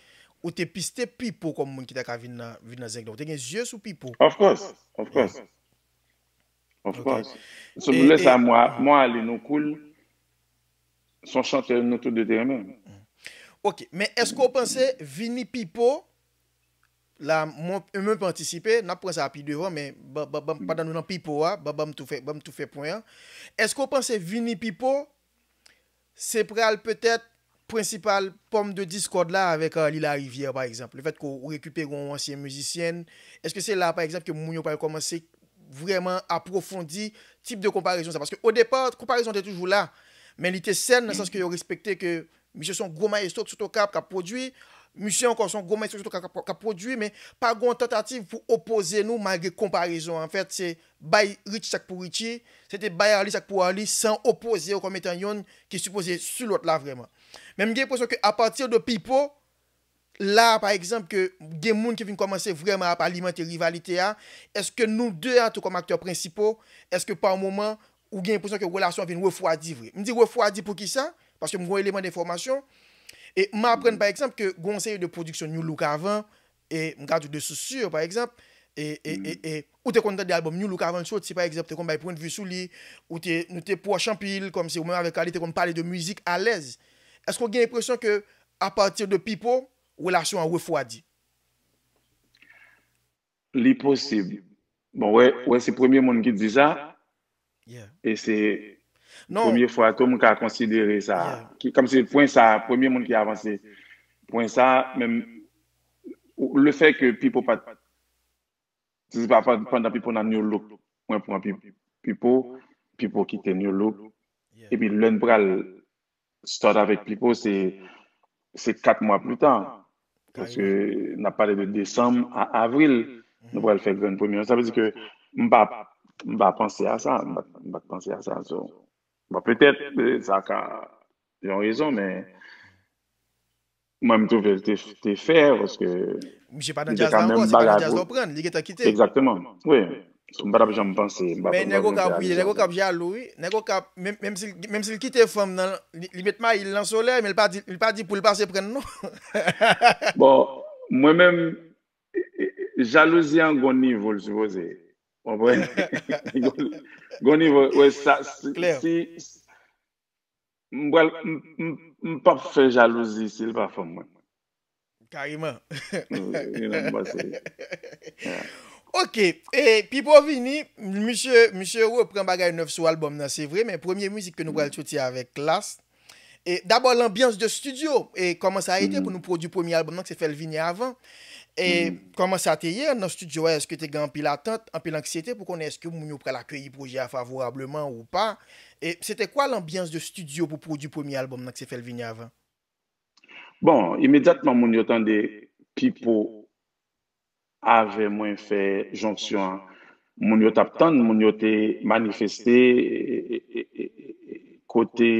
ou te piste Pipo kòm moun ki ta ka vin nan, vin nan Zenglen. Ou te gen zye sou Pipo. Of course, of course. Of Ok. course. So, E- lè sa, e- mwen, mwen ale nou cool. Se yon chantè nou tou de te renmen. Ok, men èske w panse vini Pipo, la, mwen, mwen pa antisipe, n ap pran sa pi devan, men ban- ban- ban- pandan nou nan Pipo a, ban ban m tou fè, ban m tou fè pwen an. Èske w panse vini Pipo, se pral petèt prensipal pòm de diskòd la avèk Arly Larivière, pa egzanp? Lefètke w rekipere yon ansyen mizisyèn, èske se la, pa egzanp, ke moun yo pral kòmanse vrèman apwofondi tip de konparezon sa? Paske o depa, konparezon te toujou la, men li te sèn nan sans ke yo respekte ke misye se yon gwo mayestwo ki sot Okap k ap pwodui, misye ankò se yon gwo mayestwo ki sot Okap k ap, k ap pwodui, men pa gen yon tantativ pou opoze nou malgre konparezon an. Anfèt, se bay Rich sa k pou Richie, se te bay Arly sa k pou Arly, san opoze yo kòm etan yonn ki sipoze sou lòt la vrèman. Men m gen enpresyon ke apati de Pipo, la, pa egzanp, ke gen moun ki vin kòmanse vrèman ap alimante rivalite a, èske nou de a tou kòm aktè prensipo, èske pa moman ou gen enpresyon ke relasyon an vin refwadi vre? M di refwadi poukisa? Paske m gen yon eleman de enfòmasyon. E m aprann, pa egzanp, ke gen yon seri de pwodiksyon New Look avan, e m ka di w de source sûre, pa egzanp, e, e, e, e, ou te konn tande albòm New Look avan l soti, pa egzanp, te konn bay pwennvi sou li, ou te, nou te pwòch anpil, kòmsi ou menm avèk Carly te konn pale de mizik alèz. Èske w gen enpresyon ke, apati de Pipo, relasyon an refwadi? Li posib. Bon, wè, wè se premye moun ki di sa, Yeah. e se Non, premye fwa tou m ka konsidere sa. Yeah. Ki, kòmsi pwen sa, premye moun ki avanse pwen sa, men le fè ke Pipo pa t, se pa pandan Pipo nan New Look, mwen pran Pi- Pipo, Pipo kite New Look, yeah. epi lè n pral start avèk Pipo, se se kat mwa pli ta. Paske Kareman. N ap pale de desanm a avril, nou pral fè grenn premye. Sa vle di ke m pa, m pa panse a sa, m pa, m pa t panse a sa. So, bon, petèt, eh, sa ka yon rezon, men mwen, m twouve l te, te fè, paske Misye pa nan li te djaz ka la ankò, menm se pa nan bagay djaz la pou. Ou pran, li gentan kite. Egzakteman, wi. So, m pa t ap janm panse, m pa t Men ap nèg janm Okap, wi, nèg reyalize Okap jalou, wi. Nèg Okap, menm, menm si, menm si l kite fanm nan, li, li met mayi l nan solèy, men li pa di, li pa di pou l pase pran l, non. Bon, mwen menm, jalouzi an gon nivo l sipoze. Konprann? Gon nivo, wè, sa, si, Klè. Si, m pral, m, m, m p ap fè jalouzi si l pa fanm mwen. Kareman. Wi, wi, non, m panse. Ok, e Pipo vini, misye, misye repran bagay nèf sou albòm nan, se vre, men premye mizik ke nou pral soti avèk Klass. E dabò, lanbyans de studio, e kòman sa a ete pou nou pwodui premye albòm nan, ki se Fè l vini avan. E kòman sa te ye nan studio a, èske te gen anpil atant, anpil anksyete pou konnen èske moun yo pral akeyi pwojè a favorableman ou pa? E se te kwa lanbyans de studio pou pwodui premye albòm nan, ki se Fè l vini avan? Bon, imedyatman moun yo tande Pipo avè mwen fè jonksyon an, moun yo t ap tann, moun yo te manifeste, e, e, e, e, e, kote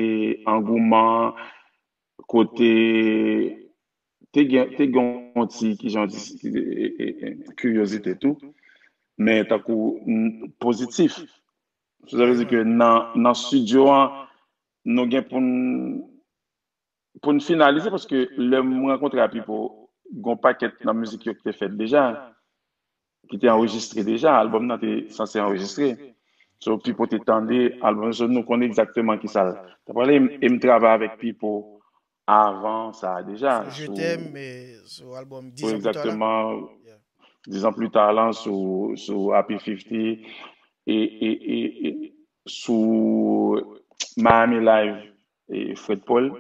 angouman, kote te gen, te gen yon ti, kijan di, e, e, e, kiryozite tou, men tankou n- pozitif. Sa vle di ke nan, nan studio an, nou gen pou n pou n finalize, paske lè m rankontre a Pipo, gon pakèt nan mizik yo ki te fèt deja, ki te anrejistre deja, albòm nan te sanse anrejistre. So, Pipo te tande albòm nan, so nou konnen egzakteman ki sa l t ap pale. E m travay avèk Pipo avan sa a deja. Sou Je t'aime, e sou albòm Dix ans plus tard la. Egzakteman. Dix ans plus tard lan, sou, sou Happy fifty, e, e, e, e sou Miami Live, e Fred Paul.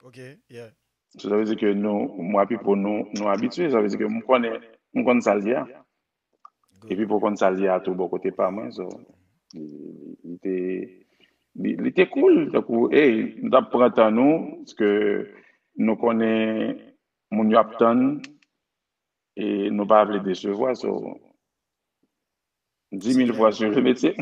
Ok, yeah. So, sa vle di ke nou, mwen a Pipo, nou, nou abitye. Sa vle di ke m konnen, m konn sa l ye a. Epi pou konn sa l ye a tou bò kote pa mwen. So, li, li te, li, li te cool. Tankou, hey, nou t ap pran tan nou, paske nou konnen moun yo ap tann, e nou pa vle desevwa. So, dix mille fois sur le métier.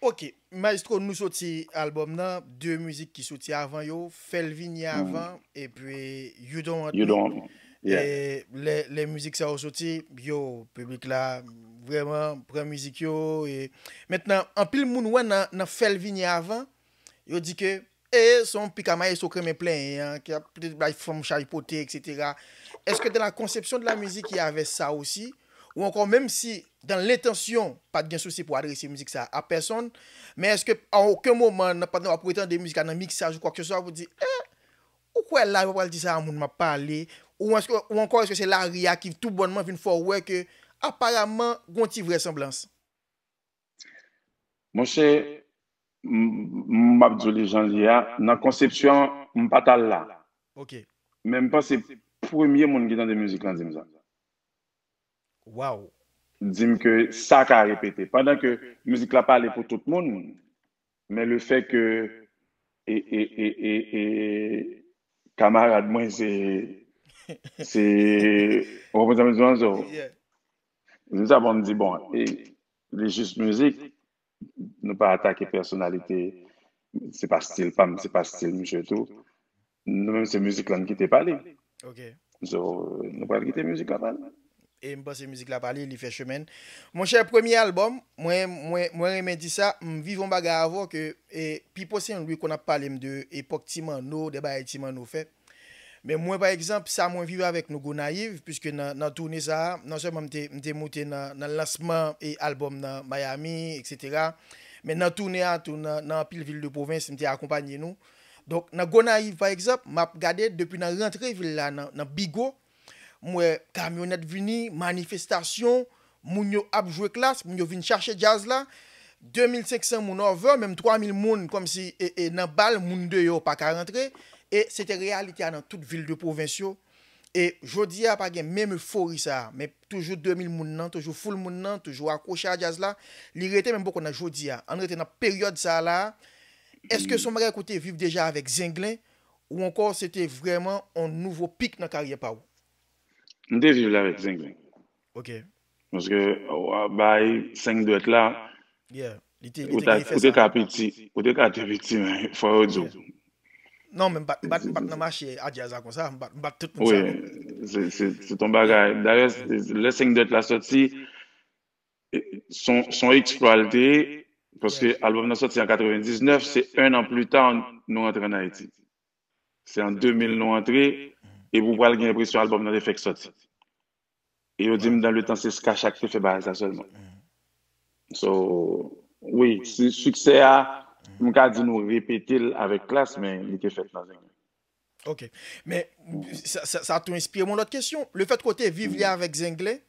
Ok, Maestro, nou soti albòm nan, de mizik ki soti avan yo, Fè l vini avan, epi You Don't Want You Me. Don't Want Me. Yeah. E lè, lè mizik sa yo soti, yo, piblik la vrèman pran mizik yo. E mentnan, anpil moun wè nan, nan Fè l vini avan, yo di ke e se yon pika maestro k renmen plenyen an, ki ap bay fanm chay pote, etsetera. Èske dans la conception de la musique, il y avait ça aussi? Ou ankò, menm si dans l'intention, pa t gen sousi pou adrese mizik sa a pèsonn, men èske a okenn moman, nan, pandan w ap retande mizik la nan miksaj ou kwakeswa, pou di, e, ou kwè la yo pral di sa a moun m ap pale? Ou èske, ou ankò, èske se lari a ki toubònman vin fè w wè ke, aparaman, gon ti vrèsanblans? Monchè, m, m ap di w li jan l ye a, nan konsepsyon an, m pa t al la. Ok. Men m panse premye moun ki tande mizik lan di m sa. Wow. Di m ke sa ka repete. Pandan ke mizik la pale pou tout moun, men le fè ke e, e, e, e, e kamarad mwen se, se, ou konprann sa m di w an, so, Yeah. di m sa, bon, m di, bon, e, li jis mizik, nou pa atake pèsonalite, se pa stil pa m, se pa stil misye tou. Nou menm se mizik lan ki te pale. Ok. So, nou pral kite mizik la pale. E m panse mizik la pale, li fè chemen. Monchè, premye albòm, mwen, mwen, mwen renmen di sa, m viv yon bagay avè w ke, e, Pipo Saint Louis konn ap pale m de epòk Ti Manno, de bagay Ti Manno fè. Men mwen, pa egzanp, sa mwen viv avèk nou Gonayiv, piske nan, nan toune sa a, non sèlman m te, m te moute nan, nan lansman e albòm nan Miami, etsetera. Men nan toune a tou, nan, nan anpil vil de pwovens, m te akonpanye nou. Donk, nan Gonayiv, pa egzanp, m ap gade depi nan rantre vil la, nan, nan Bigo, m wè kamyonèt vini, manifestasyon, moun yo ap jwe Klass, moun yo vin chache djaz la. De mil senk san moun, over, menm twa mil moun, kòmsi, e, e, nan bal, moun deyò pa ka rantre. E se te reyalite a nan tout vil de pwovens yo. E jodi a, pa gen menm efori sa a. Men toujou de mil moun nan, toujou foul moun nan, toujou akwoche a djaz la. Li rete menm poko nan jodi a. Ann rete nan peryòd sa a la. Èske se yon bagay ke w te viv deja avèk Zenglen? Ou ankò, se te vrèman yon nouvo pik nan karyè pa w? M te viv la avèk Zenglen. Ok. Paske, w a bay senk dwèt la, yeah, li te, li ou te ta, gen efè ou te sa. Ka piti, ou te ka te piti, men fò yo di w. Yeah. Non, men m pa t, m pa t, m pa t nan mache a djaz la konsa, m pa t, m pa t tout moun sa, non. Wi, se, se, se ton bagay. Dayè, lè senk dwèt la soti, se yon, se yon eksplwa l te ye, paske albòm nan soti an katrevendiznèf, se en an pli ta, nou rantre ann Ayiti. Se an de mil nou antre, epi w pral gen enpresyon albòm nan te fèk sòti. E yo di m, dans le temps, se Skah Shah ki te fè bagay sa sèlman. So, wi, si siksè a, m ka di nou repete l avèk Klass, men li te fèt nan Zenglen. Ok. Men, sa, sa, sa tou enspire m yon lòt kesyon. Lefètke w te viv li avèk Zenglen,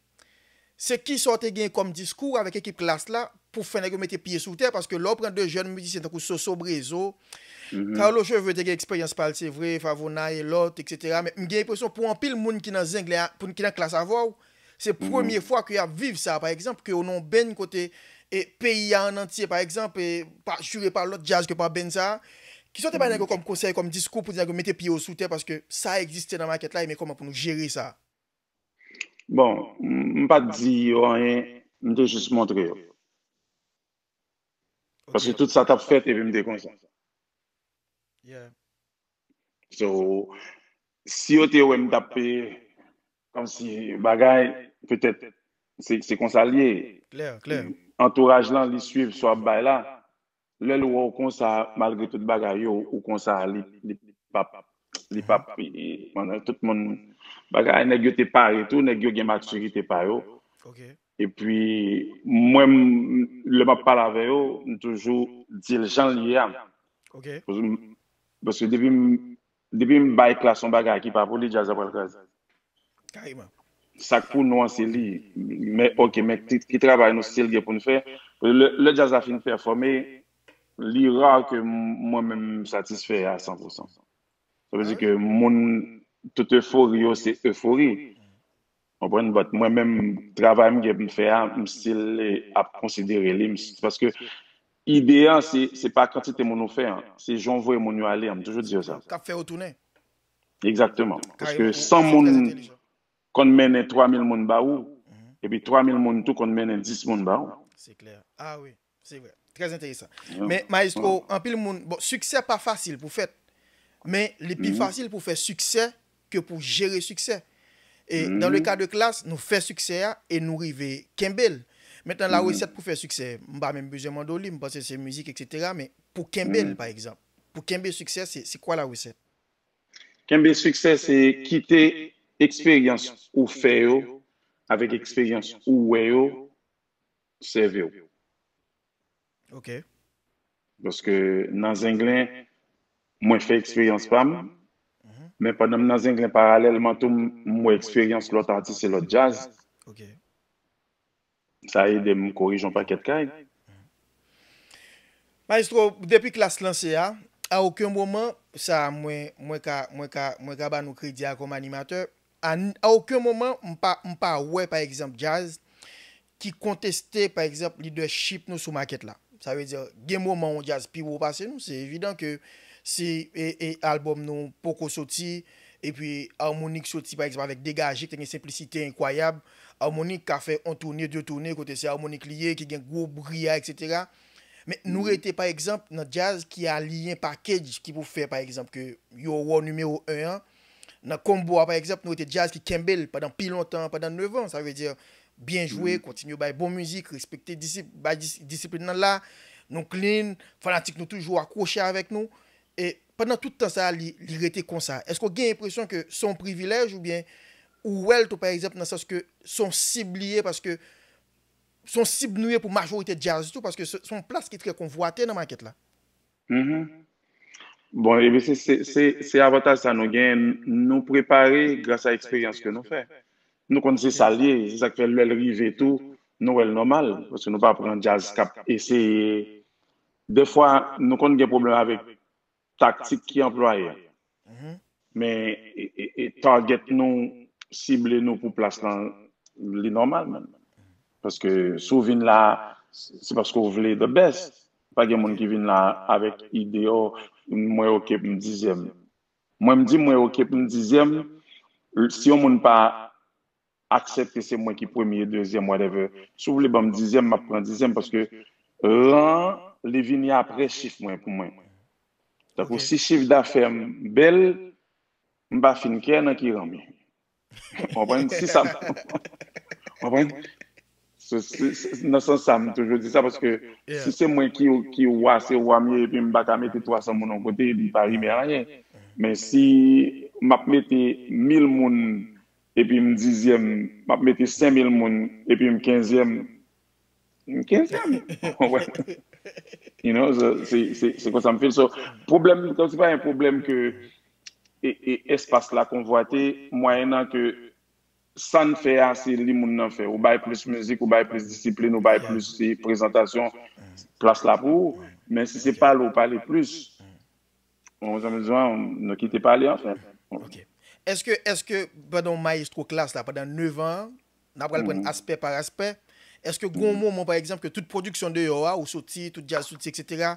se kisa w te gen kòm diskou avèk ekip Klass la pou fè nèg yo mete pye sou tè? Paske lè w pran de jèn mizisyen tankou Soso Brezo, Carlo Cheveux te gen eksperyans pa l, se vre, Favona e lòt, etsetera. Men m gen enpresyon pou anpil moun ki nan Zenglen, pou, ki nan Klass avè w, se premye fwa ke y ap viv sa, pa egzanp, ke w nan yon band kote, e, peyi a an antye, pa egzanp, e, pa, jire pa lòt djaz ke pa band sa a. Kisa w te bay nèg yo kòm konsèy, kòm diskou pou di nèg yo mete pye yo sou tè, paske sa egziste nan makèt la, e men kòman pou nou jere sa? Bon, m, m pa t di yo anyen, m te jis montre yo. Ok. Paske tout sa t ap fèt, epi m te konsa. Yeah. So, si yo te wè m t ap, kòmsi bagay, petèt, se, se konsa l ye. Klè, klè. Antouraj lan, li swiv sa w ap bay la. Lè l wè w konsa, malgre tout bagay yo, ou konsa, li, li p ap, li p ap, e, pandan tout moun, bagay, nèg yo te pare tou, nèg yo gen matirite pa yo. Ok. Epi, mwen, m, lè m ap pale avè yo, m toujou di l jan l ye a. Ok. Paske m, paske depi m, depi m bay Klass yon bagay ki pa pou li, djaz la pral kraze. Kareman. Sa k pou nou an, se li. Men, ok, men ki, ki travay nou still gen pou n fè? Lè, lè djaz la fin pèfòme, li ra ke m, mwen menm m satisfè a san pou san. Sa vle di ke moun, tout efori yo, se efori. Konprann? But mwen menm, travay m gen pou m fè a, m still, eh, ap konsidere li. M, paske ide a, se, se pa kantite moun ou fè an, se jan w voye moun yo ale an. M toujou di yo sa. K ap fè yo tounen. Egzakteman. Paske kareman, san moun konn mennen twa mil moun ba ou, epi twa mil moun tou konn mennen dis moun ba ou. Se klè. Ah wi, se vre. Trè enteresan. Men, maestro, anpil moun, bon, siksè pa fasil pou fèt, men li pi fasil pou fè siksè ke pou jere siksè. E dans le cas de Klass, nou fè siksè a e nou rive kenbe l. Mentnan, la resèt pou fè siksè, m pa menm bezwen mande w li, m panse se mizik, etsetera, men pou kenbe l, pa egzanp, pou kenbe siksè, se, se kwa la resèt? Kenbe siksè, se kite eksperyans ou fè yo avèk eksperyans ou wè yo sèvi w. Ok. Paske nan Zenglen, mwen fè eksperyans pa m, men pandan m nan Zenglen, paralèlman tou, m, m wè eksperyans lòt atis e lòt djaz. Ok. Sa ede m korije yon pakèt kay. Maestro, depi Klass lanse a, a okenn moman, sa mwen, mwen ka, mwen ka, mwen ka ba nou kredi a kòm animatè, a, a okenn moman, m pa, m pa wè, pa egzanp, djaz ki konteste, pa egzanp, lidèchip nou sou makèt la. Sa vle di, gen moman yon djaz pi wo pase nou, se evidan ke si, e, e, albòm nou poko soti, epi Harmonik soti, pa egzanp, avèk Degaje, ki te gen senplisite enkwayab, Harmonik ka fè yon toune, de toune, kote se Harmonik li ye, ki gen gwo bri a, etsetera. Men nou rete, pa egzanp, nan djaz ki aliyen package ki pou fè, pa egzanp, ke yo wè w nimewo en an, Nan Konbo a, pa egzanp, nou rete djaz ki kenbe l pandan pi lontan, pandan nèf an. Sa vle di, byen jwe, kontinye bay bon mizik, respekte disip-, bay dis-, disiplin nan la. Nou clean, fanatik nou toujou akwoche avèk nou. E pandan tout tan sa a, li, li rete konsa. Èske w gen enpresyon ke se yon privilèj oubyen ou wè l tou, pa egzanp, nan sans ke se yon sib li ye, paske se yon sib nou ye pou majorite djaz tou, paske se, se yon plas ki trè konvwate nan makèt la? Mhm. Bon, epi se, se, se, se avantaj sa nou genyen, nou prepare gras a eksperyans ke nou fè. Nou konn se sa l ye, se sa k fè lè l rive tou, nou wè l nòmal, paske nou pa pran djaz k ap eseye. Defwa, nou konn gen pwoblèm avèk taktik ki anplwaye. Men e, e, e target nou, sible nou pou plas lan, li nòmal menm. Paske si w vin la, se paske w vle the best. Pa gen moun ki vin la avèk ide, oh, mwen oke pou m dizyèm. Mwen m di mwen oke pou m dizyèm, si yon moun pa aksepte se mwen ki premye, dezyèm, whatever. Si w vle ban m dizyèm, m ap pran dizyèm paske ran an, li vini apre chif mwen pou mwen. Tankou si chif dafè m bèl, m pa fin kè nan ki ran m ye. Konprann? Si sa, konprann? Se, se, se, nan sans sa, m toujou di sa, paske si se mwen ki, ki wa, se wa m ye, epi m pa ka mete twa san moun yon kote, li pa rive anyen. Men si m ap mete mil moun, epi m dizyèm, m ap mete senk mil moun, epi m kenzyèm, m kenzyèm. Ou konprann? You know, so, se, se, se konsa m feel. So, pwoblèm, se pa yon pwoblèm ke e, e espas la konvwate, mwayennan ke sa n fè a, se li moun nan fè. Ou bay plis mizik, ou bay plis disiplin, ou bay plis, e, prezantasyon, plas la pou ou. Men si se pale, ou pale plis. Ou konprann sa m di w, nou kite pale, anfèt. Ok. Èske, èske pandan w mayestwo Klass la, pandan nèf an, n ap pral pran aspè pa aspè, èske gen yon moman, pa egzanp, ke tout pwodiksyon deyò a, ou soti, tout djaz soti, etsetera,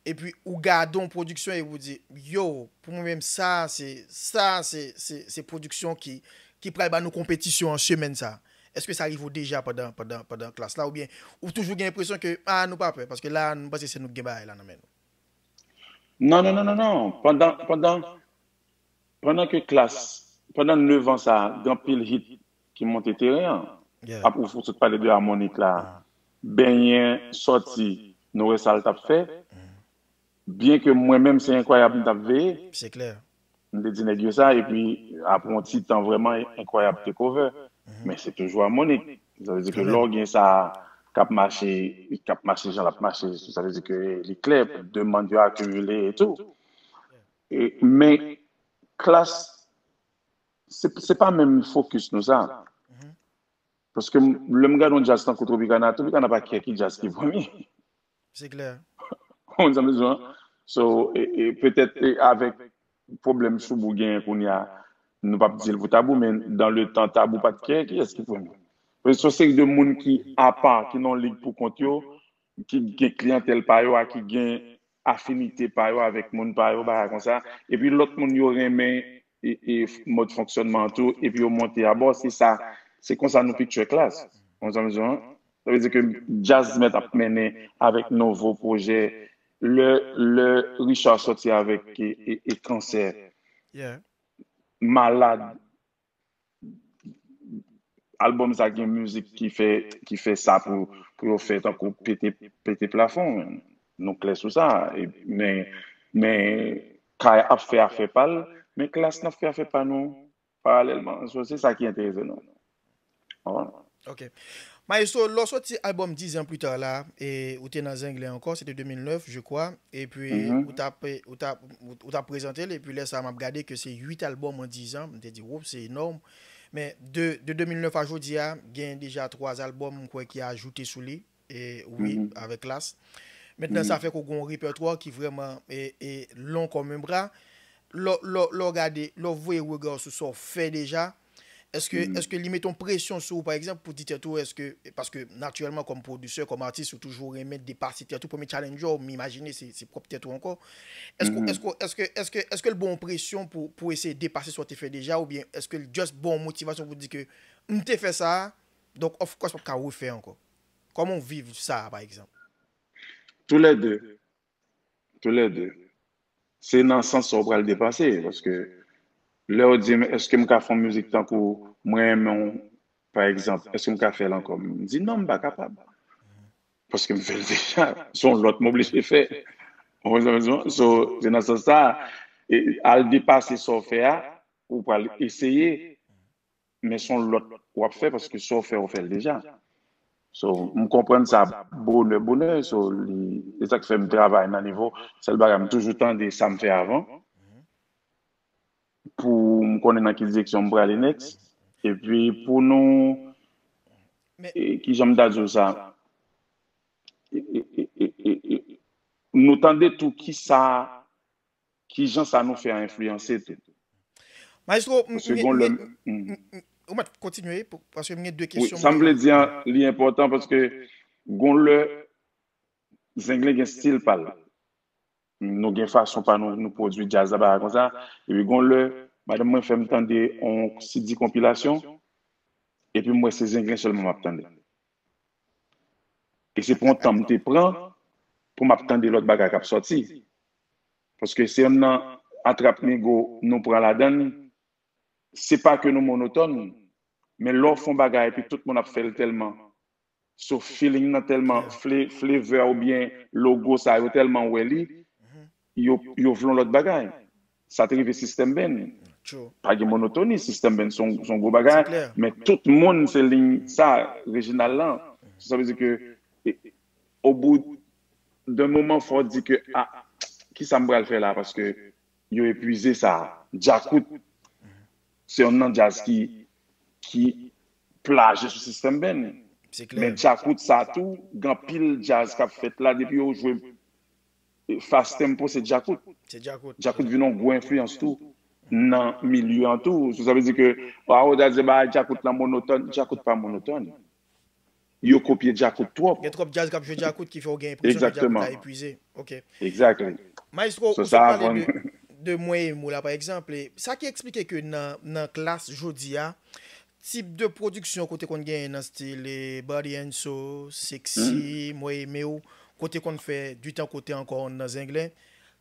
epi ou gade yon pwodiksyon epi ou di, yo, pou mwen menm, sa, se, sa, se, se, se pwodiksyon ki, ki pral ba nou konpetisyon an semèn sa. Èske sa rive w deja pandan, pandan, pandan Klass la, oubyen ou toujou gen enpresyon ke, a, nou pa pè, paske la, nou panse se nou ki gen bagay la nan men nou? Non, non, non, non, non. Pandan, pandan, pandan ke Klass, pandan nèf an sa, gen anpil hit ki monte teren an. Ap ou sot pale de Harmonik la. Benyen soti, nou wè sa l t ap fè. Byen ke mwen menm se Enkwayab m t ap veye. Se klè. M te di nèg yo sa, epi apre yon ti tan vrèman Enkwayab te cover. Men se toujou Harmonik. Sa vle di ke lè w gen sa k ap mache, k ap mache jan l ap mache, sa vle di ke li klè, demann yo akimile e tou. E, men Klass, se, se pa menm fokis nou sa. Paske m, lè m gade yon djaz tankou Tropicana, Tropicana pa kè ki djaz ki premye. Se klè. Ou konprann sa m di w an? So, e, e, petèt, e, avèk pwoblèm Soubou genyen kounye a, nou p ap di l pou Tabou, men dan le tan Tabou pa t kè kiyès ki premye. Paske se yon seri de moun ki apa, ki nan yon lig pou kont yo, ki gen kliyantèl pa yo a, ki gen afinite pa yo avèk moun pa yo, bagay konsa. Epi lòt moun yo renmen e, e mòd fonksyònman an tou, epi yo monte abò, se sa, se konsa nou picture Klass. Ou konprann sa m di w an? Sa vle di ke djaz mèt ap mennen avèk nouvo pwojè. Lè, lè Richard soti avèk e, e, e Kansè, Malad, albòm sa gen mizik ki fè, ki fè sa pou, pou yo fè tankou pete, pete plafon. Nou klè sou sa. E, men, men Kay ap fè afè pa l, men Klass n ap fè afè pa nou paralèlman. So, se sa ki enterese nou. Konprann? Ok. Maestro, lè w soti albòm Dix ans plus tard la, e ou te nan Zenglen ankò, se te de mil nèf, je crois, epi ou t ap, ou t ap, ou t ap prezante l, epi lè sa a m ap gade ke se uit albòm an diz an, m te di, woup, se enòm. Men de, de de mil nèf a jodi a, gen deja twa albòm, m kwè, ki ajoute sou li, e wi, avèk Klass. Mentnan, sa fè ke w gen yon repètwa ki vrèman, e, e lon kòm yon bra. Lè, lè, lè w gade, lè w voye rega w sou sa w fè deja, èske, èske li mete yon presyon sou ou, pa egzanp, pou di tèt ou, èske, paske natirèlman, kòm pwodisè, kòm atis, ou toujou renmen depase tèt ou. Premye challenge ou, m imajine, se, se pwòp tèt ou ankò. Èske, èske, èske, èske, èske l ba w yon presyon pou, pou eseye depase sa w te fè deja, oubyen èske l just ba w yon motivasyon pou di ke m te fè sa a, donk, of course, m ap ka refè ankò? Kòman w viv sa a, pa egzanp? Toulède. Toulède. Se nan sans sa w pral depase, paske Lè yo di m, èske m ka fè yon mizik tankou mwen renmen w, pa egzanp, èske m ka fè l ankò? M di non, m pa kapab. Paske m fè l deja. Se yon lòt m oblije fè. Ou konprann sa m di w? So, se nan sans sa, e, al depase sa w fè a, ou pral eseye, men se yon lòt w ap fè paske sa w fè, ou fè l deja. So, m konprann sa bonè, bonè. So, li, se sa k fè m travay nan nivo. Sèl bagay, m toujou tande sa m fè avan pou m konnen nan ki direksyon m prale next. Epi pou nou, Men, e, ki jan m ta di w sa? E, e, e, e, e, e, nou tande tou ki sa, ki jan sa nou fè a enfliyanse tou. Maestro, m, Paske m, gon lè, m, mm. m, m, ou mèt kontinye pou- paske m gen de Wi, kesyon. sa m vle di an, li enpòtan paske gon lè Zenglen gen stil pa l. Nou gen fason pa nou, nou pwodui djaz la, bagay konsa. Epi gon lè, madanm mwen fè m tande yon C D konpilasyon, epi m wè se Zenglen sèlman m ap tande. E se pou yon tan m te pran pou m ap tande lòt bagay k ap sòti. Paske se youn nan atrap nigo nou pran ladan l, se pa ke nou monotòn, men lè w fè yon bagay epi tout moun ap fè l tèlman, so feeling nan tèlman, fle- flavor oubyen logo sa yo tèlman wè li, yo, yo vle yon lòt bagay. Sa te rive System Band. True. Pa gen monotoni, System Band se yon se yon gwo bagay, Se klè. Men tout moun se liy sa, Reginald lan. Sa vle di ke, e, e, au bout d'un moment, fò w di ke, ah, ki sa m pral fè la? Paske yo epuize sa. Djakout, se youn nan djaz ki, ki plaje sou System Band. Se Men klè. Djakout sa tou, gen anpil djaz k ap fèt la, depi yo jwe fast tempo, se Djakout. Se Djakout. Djakout vin yon gwo enfliyans tou nan milye an tou. So, sa vle di ke, ah, ou ta di, ba, Djakout lan monotòn, Djakout pa monotòn. Yo kopye Djakout twòp. Gen twòp djaz k ap jwe Djakout ki fè w gen enpresyon ke Djakout Exactement. La epuize. Ok. Exactly. Maestro, So, ou sot sa pale avan de, de mwen e mou la, pa egzanp, e sa ki eksplike ke nan, nan klas jodi a, tip de pwodiksyon kote konn genyen nan stil e Body and Soul, Sexy, Mwen Renmen W, kote konn fè Du Temps Côté ankò nan Zenglen,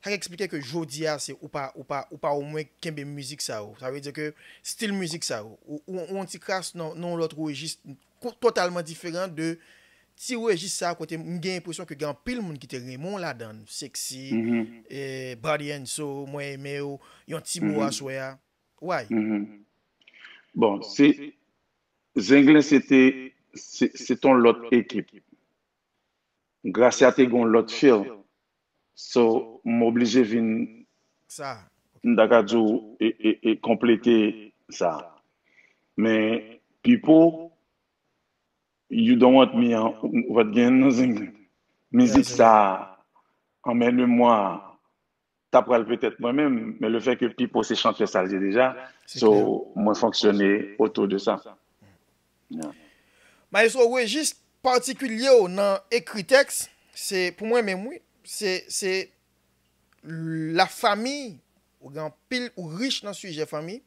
sa ki eksplike ke jodi a se ou pa, ou pa, ou pa omwen kenbe mizik sa yo. Sa vle di ke stil mizik sa yo, ou, ou, ou yon ti kras nan, nan yon lòt rejis ko- totalman diferan de ti rejis sa kote m gen enpresyon ke gen anpil moun ki te renmen w ladan l. Sexy, Mhm. eh, Body and Soul, Mwen Renmen W, yon ti mo Mhm. Aswè a. Why? Mhm. Bon, se, Zenglen se te, se, se ton lòt ekip. Gracia te gon lòt feel. So, m oblije vin, Sa. m ta ka di w, e, e, e konplete sa. Men, Pipo, You Don't Want Me an, ou pa t gen nan Zenglen. Mizik Yeah, sa, an men de mwa, ta pral petèt mwen menm, men le fè ke Pipo se chantè sa l ye deja, Se so, klè. Mwen fonksyone otou de sa. Yeah. Maestro, rejis patikilye w nan ekri tèks, se, pou mwen menm, wi, se, se lafanmi, ou gen anpil, ou rich nan sijè fanmi,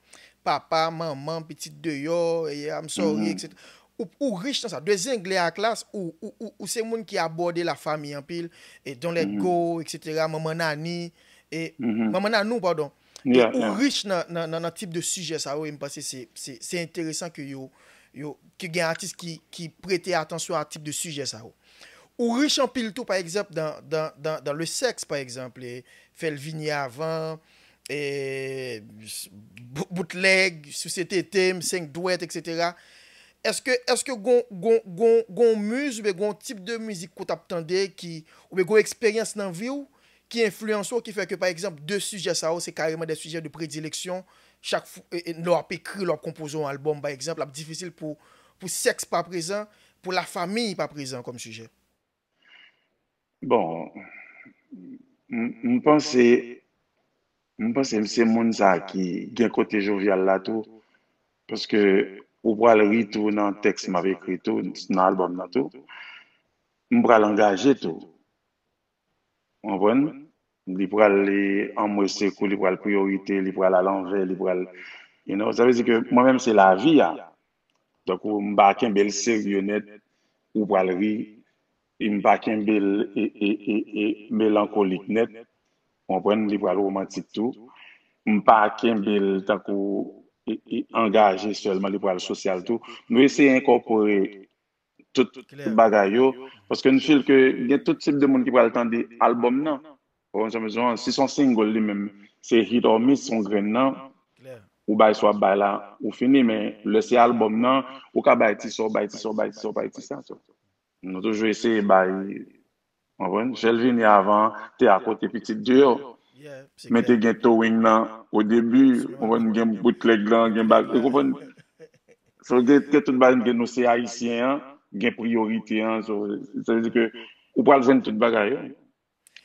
papa, manman, pitit deyò, e I'm sorry, Mhm. etsetera. Ou, ou rich nan sa. De Zenglen a Klass, ou, ou, ou, ou se moun ki abòde lafanmi anpil, e Don't Let Mhm. Go, etsetera, Manman Nani, e Mhm. Manman Nanou, padon. E Yeah, ou yeah. rich nan, nan, nan, nan tip de sijè sa yo, e m panse se, se, se enteresan ke yo, yo, ke gen atis ki, ki prete atansyon a tip de sijè sa yo. Ou rich anpil tou, pa egzanp, dan, dan, dan, dan le sèks, pa egzanp, e, fè l vini avan, e, bout- boutlèg, sousye tete m, senk dwèt, etsetera. Èske, èske gon, gon, gon, gon miz oubyen gon tip de mizik ke w t ap tande ki, oubyen gon eksperyans nan vi w ki enfliyanse w, ki fè ke, pa egzanp, de sijè sa yo, se kareman de sijè de predileksyon, chak fwa, e, e, lè w ap ekri, lè w ap konpoze yon albòm, pa egzanp, l ap difisil pou, pou sèks pa prezan, pou lafanmi pa prezan kòm sijè? Bon, m, m panse, m panse se moun sa ki gen kote jovyal la tou, paske ou pral ri tou nan tèks m ap ekri tou, nan albòm nan tou. M pral angaje tou. Ou konprann? Li pral li anmwe sekou, li pral priyorite, li pral alanvè, li pral, you know, sa vle di ke mwen menm se lavi a. Donk, ou, m pa kenbe l serye nèt, ou pral ri, e m pa kenbe l e, e, e, e melankolik nèt, ou konprann, li pral romantik tou. m pa kenbe l tankou e, e, angaje sèlman, li pral sosyal tou. Nou eseye enkòpore tout, tout bagay yo, paske n feel ke gen tout tip de moun ki pral tande albòm nan. Ou konprann sa m di w? Si se yon single li menm, se hit or miss, se yon grenn nan, ou bay sa w ap bay la, ou fini, men lè se albòm nan, ou ka bay ti sa, w bay ti sa, w bay ti sa, w bay ti sa. So, nou toujou eseye bay, w konprann? Jèl vini avan, te akote pitit deyò. Men te gen towing nan o debi, w konprann? Gen bootleg lan, gen bag, ou konprann? So, gen, gen tout bagay, gen nou se ayisyen an, gen priyorite an, so, sa vle di ke ou pral jwenn tout bagay yo.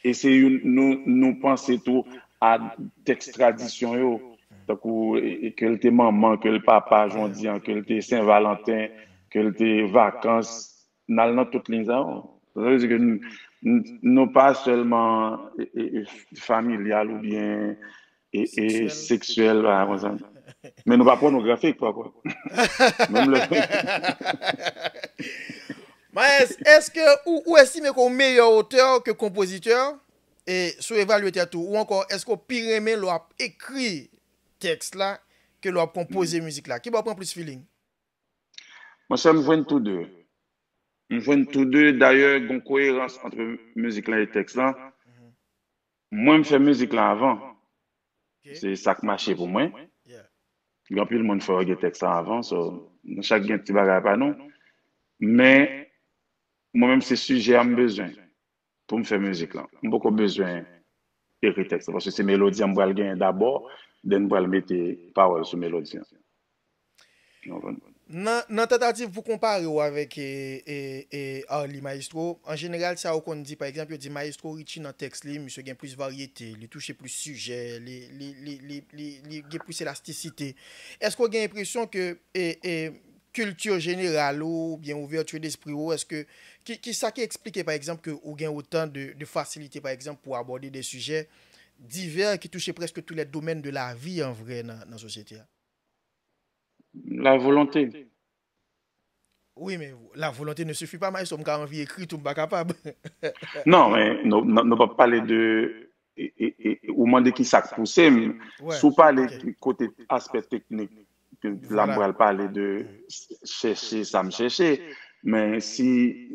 E se youn, nou, nou panse tou a tèks tradisyon yo, tankou e, e, ke l te manman, ke l papa, jan w di an, ke l te Sen Valanten, ke l te vakans, n al nan tout liy sa yo. Sa vle di ke n, n, nou pa sèlman e, e, e, familyal oubyen e, e seksyèl, bagay konsa. Men nou pa pònografik, pa kwè. Menm lè Maes, èske ou, ou estime ke w meyè otè ke konpozitè? E si w evalye tèt ou, ou ankò, èske w pi renmen lè w ap ekri tèks la ke lè w ap konpoze mizik la? Ki bò w pran plis feeling? Monchè, m jwenn tou de. M jwenn tou de. Dayè, gen yon koerans ant mizik lan e tèks lan. Mwen, m fè mizik lan avan. Se sa k mache pou mwen. Gen anpil moun fè yo gen tèks lan avan. So, nou chak gen ti bagay pa nou. Men, mwen menm, se sijè a m bezwen pou m fè mizik lan. M poko bezwen ekri tèks lan, paske se melodi an m pral genyen dabò, then m pral mete pawòl sou melodi an. Nan, nan tantativ pou konpare w avèk e, e, e Arly Maestro, an jeneral, sa yo konn di, pa egzanp, yo di Maestro Richie nan tèks li, misye gen plis varyete, li touche plis sijè, li, li, li, li, li, li gen plis elastisite. Èske w gen enpresyon ke e, e, kilti jeneral ou, oubyen ouvèti despri ou, èske, ki, ki sa ki eksplike, pa egzanp, ke ou gen otan de, de fasilite, pa egzanp, pou abòde de sijè divè ki touche prèske tou lè domèn de lavi an vrè nan, nan sosyete a? La volonté. Wi, men la volonte ne sifi pa, maestro. M ka anvi ekri tou, m pa kapab. Non, men nou, nou, nou p ap pale de. E, e, e, ou mande ki sa k pouse m. Si w pale kote aspè teknik, la m pral pale de chèche sa m chèche. Men si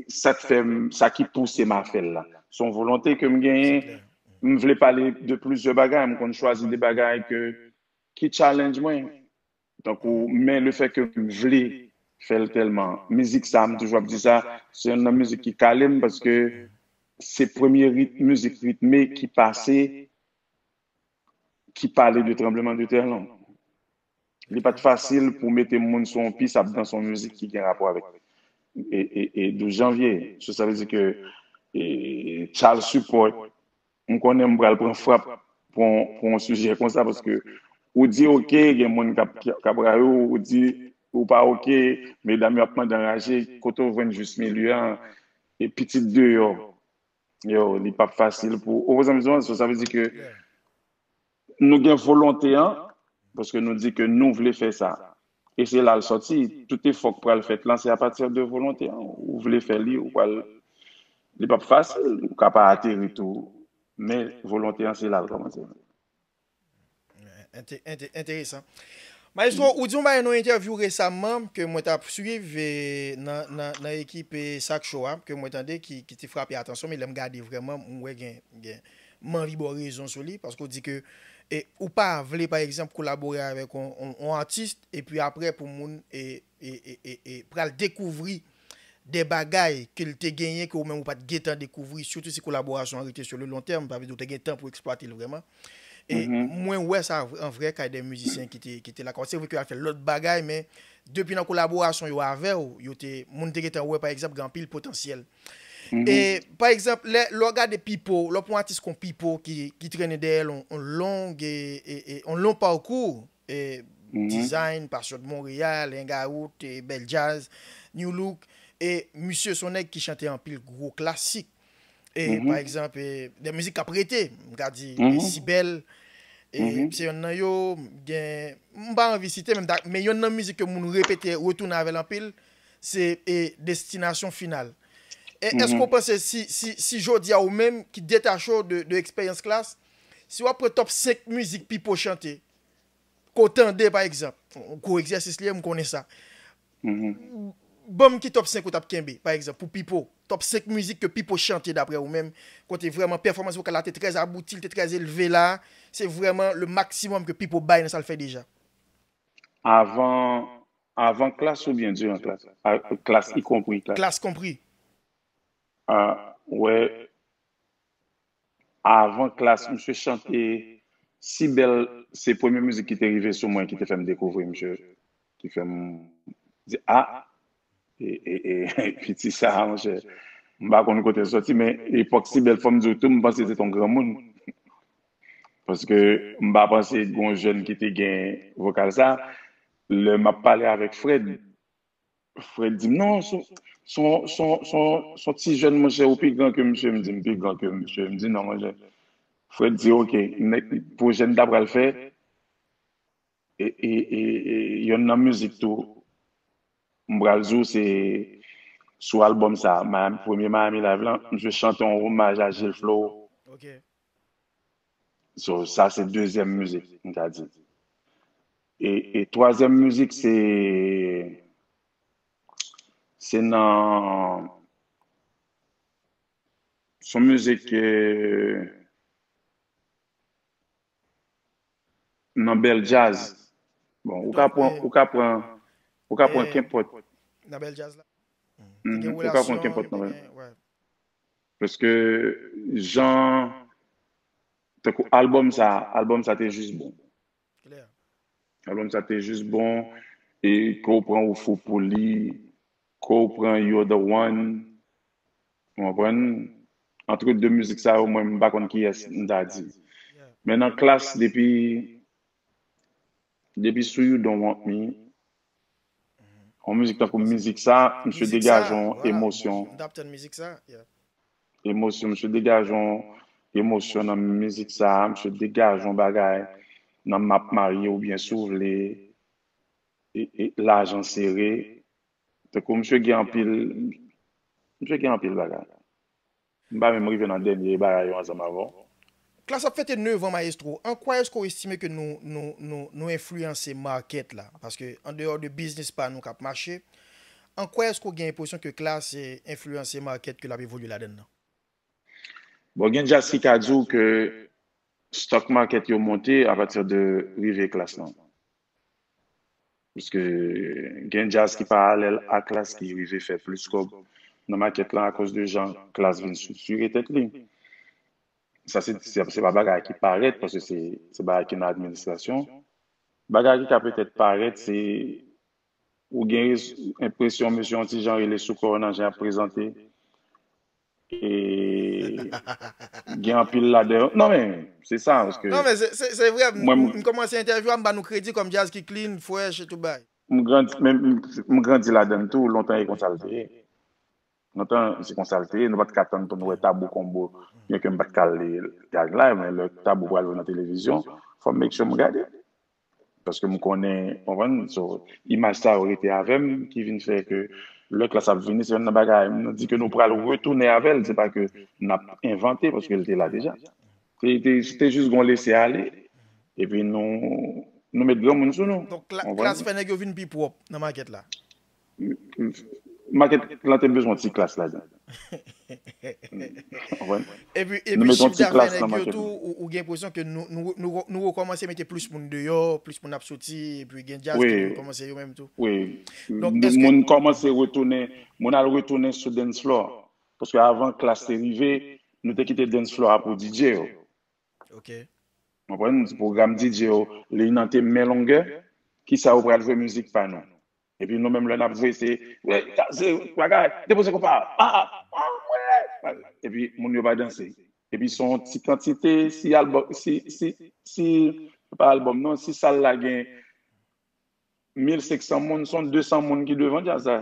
sa k fè m, sa ki pouse m a fè l la, se yon volonte ke m genyen. M vle pale de plizyè bagay, m konn chwazi de bagay ke, ki challenge mwen. Tankou, men le fè ke m vle fè l tèlman. Mizik sa, m toujou ap di sa, se youn nan mizik ki kale m paske se premye rit, mizik ritme ki pase, ki pale de tranblemanntè lan. Li pa t fasil pou mete moun sou yon pis ap danse yon mizik ki gen rapò avèk e, e, e douz janvye. So, sa vle di ke e, Charles Support, m konnen m pral pran frap pou yon, pou yon sijè konsa, paske ou di oke, gen moun k ap, k ap rayi w, ou di ou pa oke, medam yo ap mande anraje, kote w jwenn jis milye a, e pitit deyò, yo, li p ap fasil pou, ou konprann sa m di w, so, sa vle di ke nou gen volonte an, paske nou di ke nou vle fè sa. E se la l sòti. Tout efò k pral fèt lan, se apati de volonte an. Ou vle fè li, ou pral, li p ap fasil, ou ka pa ateri tou. Men volonte an, se la l kòmanse. Enteresan. Maestro, ou di yon bagay nan yon entèvyou resaman ke mwen t ap swiv e, nan, nan, nan ekip e, Sak Show a, ke mwen tande ki, ki te frape atansyon, men lè m gade vrèman, m wè gen, gen, m anvi ba w rezon sou li, paske w di ke e, ou pa vle, pa egzanp, kolabore avèk yon, yon, yon atis, epi apre pou moun e, e, e, e, e pral dekouvri de bagay ke l te genyen ke ou menm ou pa t gentan dekouvri, sitou si kolaborasyon an rete sou le lon tèm, sa vle di ou te gen tan pou eksplwate l vrèman. E mwen wè sa an vrè kay de mizisyen ki te, ki te la. Se vre ke y al fè lòt bagay, men depi nan kolaborasyon yo avè w, yo te, moun te gentan wè, pa egzanp, gen anpil potansyèl. E, pa egzanp, lè, lè w gade Pipo, lè w pran yon atis kon Pipo ki, ki trennen dèyè l yon, yon long, e, e, e, yon long pakou, e, Design, Passion de Montréal, Hangout, e, Bèl Djaz, New Look, e, misye se yon nèg ki chante anpil gwo klasik. E, pa egzanp, e, de mizik k ap rete, m ka di, e, Si Bèl, e, se yonn nan yo, gen, m pa anvi site, men, men yonn nan mizik ke moun repete, retounen avè l anpil, se e, Destinasyon Final. E èske w panse si, si, si jodi a ou menm ki detache w de, de eksperyans klas, Si w ap pran top senk mizik Pipo chante, ke w tande, pa egzanp, yon gwo egzèsis li ye, m konnen sa. Ban m ki top senk ou t ap kenbe, pa egzanp, pou Pipo. Top senk mizik ke Pipo chante, daprè ou menm, kote vrèman pèfòmans vokal la te trè abouti, li te trè elve la, se vrèman le maximum ke Pipo bay nan sa l fè deja. Avan, avan klas oubyen diran klas? A, klas, y compris klas. Klas konpri. Ah, wè, avan klas, misye chante Si Bèl, se premye mizik ki te rive sou mwen, ki te fè m dekouvri misye, ki fè m di, ah, e, e, e, piti sa a, monchè, m pa konn kote l soti, men epòk Si Bèl, fò m di w tou, m panse se te yon granmoun. Paske m pa panse gen yon jèn ki te gen vokal sa. Lè m ap pale avèk Fred, Fred di m, non, son, son, son, son, son ti jèn, monchè, ou pi gran ke misye. M di, m pi gran ke misye. M di, non, monchè. Fred di, ok, nèg, pwojè n ta pral fè, e, e, e, e, yonn nan mizik tou, m pral di w, se sou albòm sa, Miami, premye Miami Live lan, misye chante yon omaj a Gilles Flo. Ok. So, sa se dezyèm mizik, m ka di. E, e twazyèm mizik, se, se nan, se yon mizik, eh, nan Bèl Djaz. Bon, ou ka pran, ou ka pran, ou ka pran kenpòt. Nan Bèl Djaz la. Mhm, ou ka pran kenpòt nan. Paske jan, tankou albòm sa, albòm sa te jis bon. Albòm sa te jis bon, e ke w pran Ou Fou Pou Li, ke w pran You're the One, ou konprann? Antre de mizik sa yo, mwen, m pa konn kiyès m ta di. Men nan klas, depi, depi sou You Don't Want Me, yon mizik tankou mizik sa, misye degaje yon emosyon. M t ap tann mizik sa, yeah. Emosyon, misye degaje yon emosyon nan mizik sa, misye degaje yon bagay nan M ap marye oubyen si w vle, e, e, lajan sere. Tankou misye gen anpil, misye gen anpil bagay. M pa menm rive nan dènye bagay yo ansanm avè w. Klass ap fete nèf an, Maestro. An kwa èske w estime ke nou, nou, nou, nou enfliyanse market la? Paske, an deyò de biznis pa nou k ap mache, an kwa èske w gen enpresyon ke Klass, eh, enfliyanse market ke l ap evolye ladann nan? Bon, gen djaz ki ka di w ke stock market yo monte apati de rive Klass lan. Paske gen djaz ki paralèl a Klass ki rive fè plis kòb nan market lan akoz de jan Klass vin estriktire tèt li. Sa se, se, se pa bagay ki parèt, paske se, se bagay ki nan administrasyon. Bagay ki ka petèt parèt, se ou gen res-, enpresyon mesye yon ti jan rele sou kò w nan jan y ap prezante. E gen anpil ladan yo. Non, men, se sa, paske... Non, men se, se, se vre, m, m kòmanse entèvyou a, m ba nou kredi kòm djaz ki clean, fresh e tout bagay. M grandi, men m, m grandi ladann tou, lontan e konsa l te ye. Lontan, se konsa l te ye, nou pa t ka tann pou nou wè Tabou Combo, byenke m pa t ka al djaz live, men lè Tabou pral jwe nan televizyon, fò m make sure m gade. Paske m konnen, konprann, so, imaj sa yo rete avè m, ki vin fè ke lè Klass ap vini, se youn nan bagay, nou di ke nou pral retounen avè l, se pa ke n ap envante, paske l te la deja. Se te, se te jis gon lese ale, epi nou, nou met granmoun sou nou. Donk, Klass fè nèg yo vin pi pwòp nan makèt la. Makèt lan te bezwen ti Klass ladan. Epi, epi chif dafè nèg yo tou, ou, ou gen enpresyon ke nou, nou, nou, nou rekòmanse mete plis moun deyò, plis moun ap soti, epi gen djaz ki vin kòmanse yo menm tou. Wi. Donk, moun kòmanse retounen, moun al retounen sou dance floor. Paske avan Klass te rive, nou te kite dance floor a pou D J yo. Ok. Konprann? Pwogram D J yo, li nan te men longè, kisa yo pral jwe mizik pa nou. Epi nou menm lè n ap jwe, se, wè, se bagay, depoze konpa, ah, ah, wè. Epi moun yo pa danse. Epi se yon ti kantite, si albòm, si, si, si, pa albòm non, si sal la gen mil senk san moun, se yon de san moun ki devan djaz la.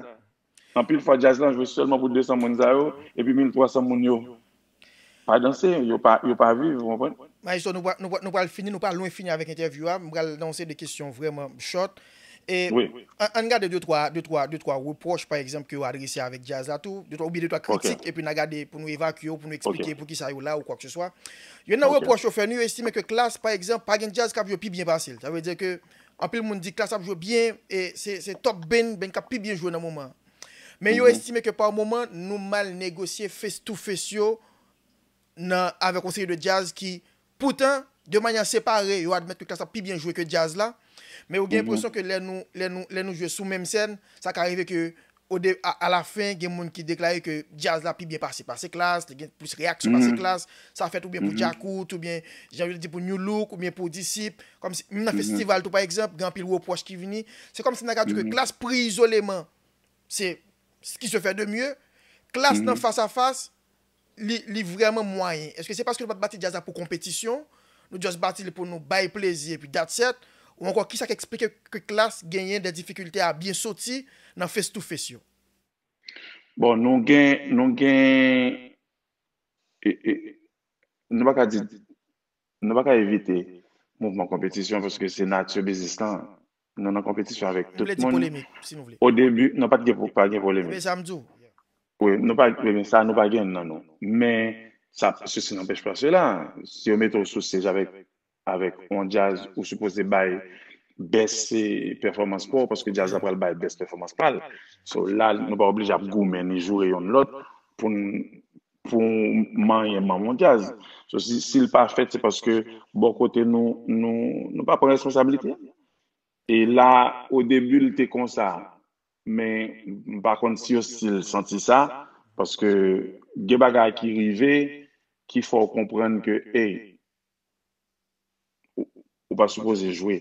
Anpil fwa, djaz lan jwe sèlman pou de san moun sa yo, epi mil twa san moun yo pa danse, yo pa, yo pa viv, ou konprann? Maestro, nou pral, nou pral, nou pral fini, nou pa lwen fini avèk entèvyou a. M pral nan yon seri de kesyon vrèman short. E ann gade de twa, de twa, de twa repwòch, pa egzanp, ke yo adrese avèk djaz la tou, de twa, oubyen de twa kritik, epi n a gade pou nou evakye yo, pou nou eksplike poukisa yo la ou kwa ke se swa. Youn nan repwòch yo fè nou, yo estime ke Klass, pa egzanp, pa gen djaz k ap jwe pi byen pase l. Sa vle di ke anpil moun di Klass ap jwe byen, e se, se top band, band k ap pi byen jwe nan moman an. Men yo estime ke pa moman, nou mal negosye face to face yo nan, avèk yon seri de djaz ki, poutan, de manyè separe, yo admèt ke Klass ap pi byen jwe ke djaz la. Men ou gen enpresyon ke lè nou, lè nou, lè nou jwe sou menm sèn, sa ka rive ke o de, a, a la fen, gen moun ki deklare ke djaz la pi byen pase, pase Klass, li gen plis reyaksyon pase Klass, sa fèt oubyen pou Djakout, oubyen, jan yo di, pou Nu Look, oubyen pou Disip, kòmsi, menm nan festival tou, pa egzanp, gen anpil repwòch ki vini, se kòmsi n a ka di ke Klass pri izoleman, se ce qui se fait de mieux, Klass nan fas a fas, li, li vrèman mwayen. Èske se paske nou pa t bati djaz la pou konpetisyon, nou just bati li pou nou bay plezi epi that's it, ou ankò kisa k eksplike ke Klass genyen de difikilte a byen soti nan face to face yo? Bon, nou gen, nou gen, e, e, nou pa ka di, nou pa ka evite mouvman konpetisyon paske se nati biznis lan. Nou nan konpetisyon avèk tout moun. O debi, non, pa t gen, pa gen polemik. Wi, nou pa, men sa, nou pa gen nan nou. Men, sa, sesi n'anpèch pa sela, si yo mete w sou stage avèk, avèk yon djaz, ou sipoze bay best performance pa w, paske djaz la pral bay best performance pa l. So, la, nou pa oblije ap goumen ni joure youn lòt pou n, pou manyen manm yon djaz. So, si, si l pa fèt, se paske bò kote nou, nou, nou pa pran responsablite. E la, o debi, l te konsa. Men, m pa konn si yo still santi sa, paske gen bagay ki rive, ki fè w konprann ke, ey, ou, ou pa sipoze jwe.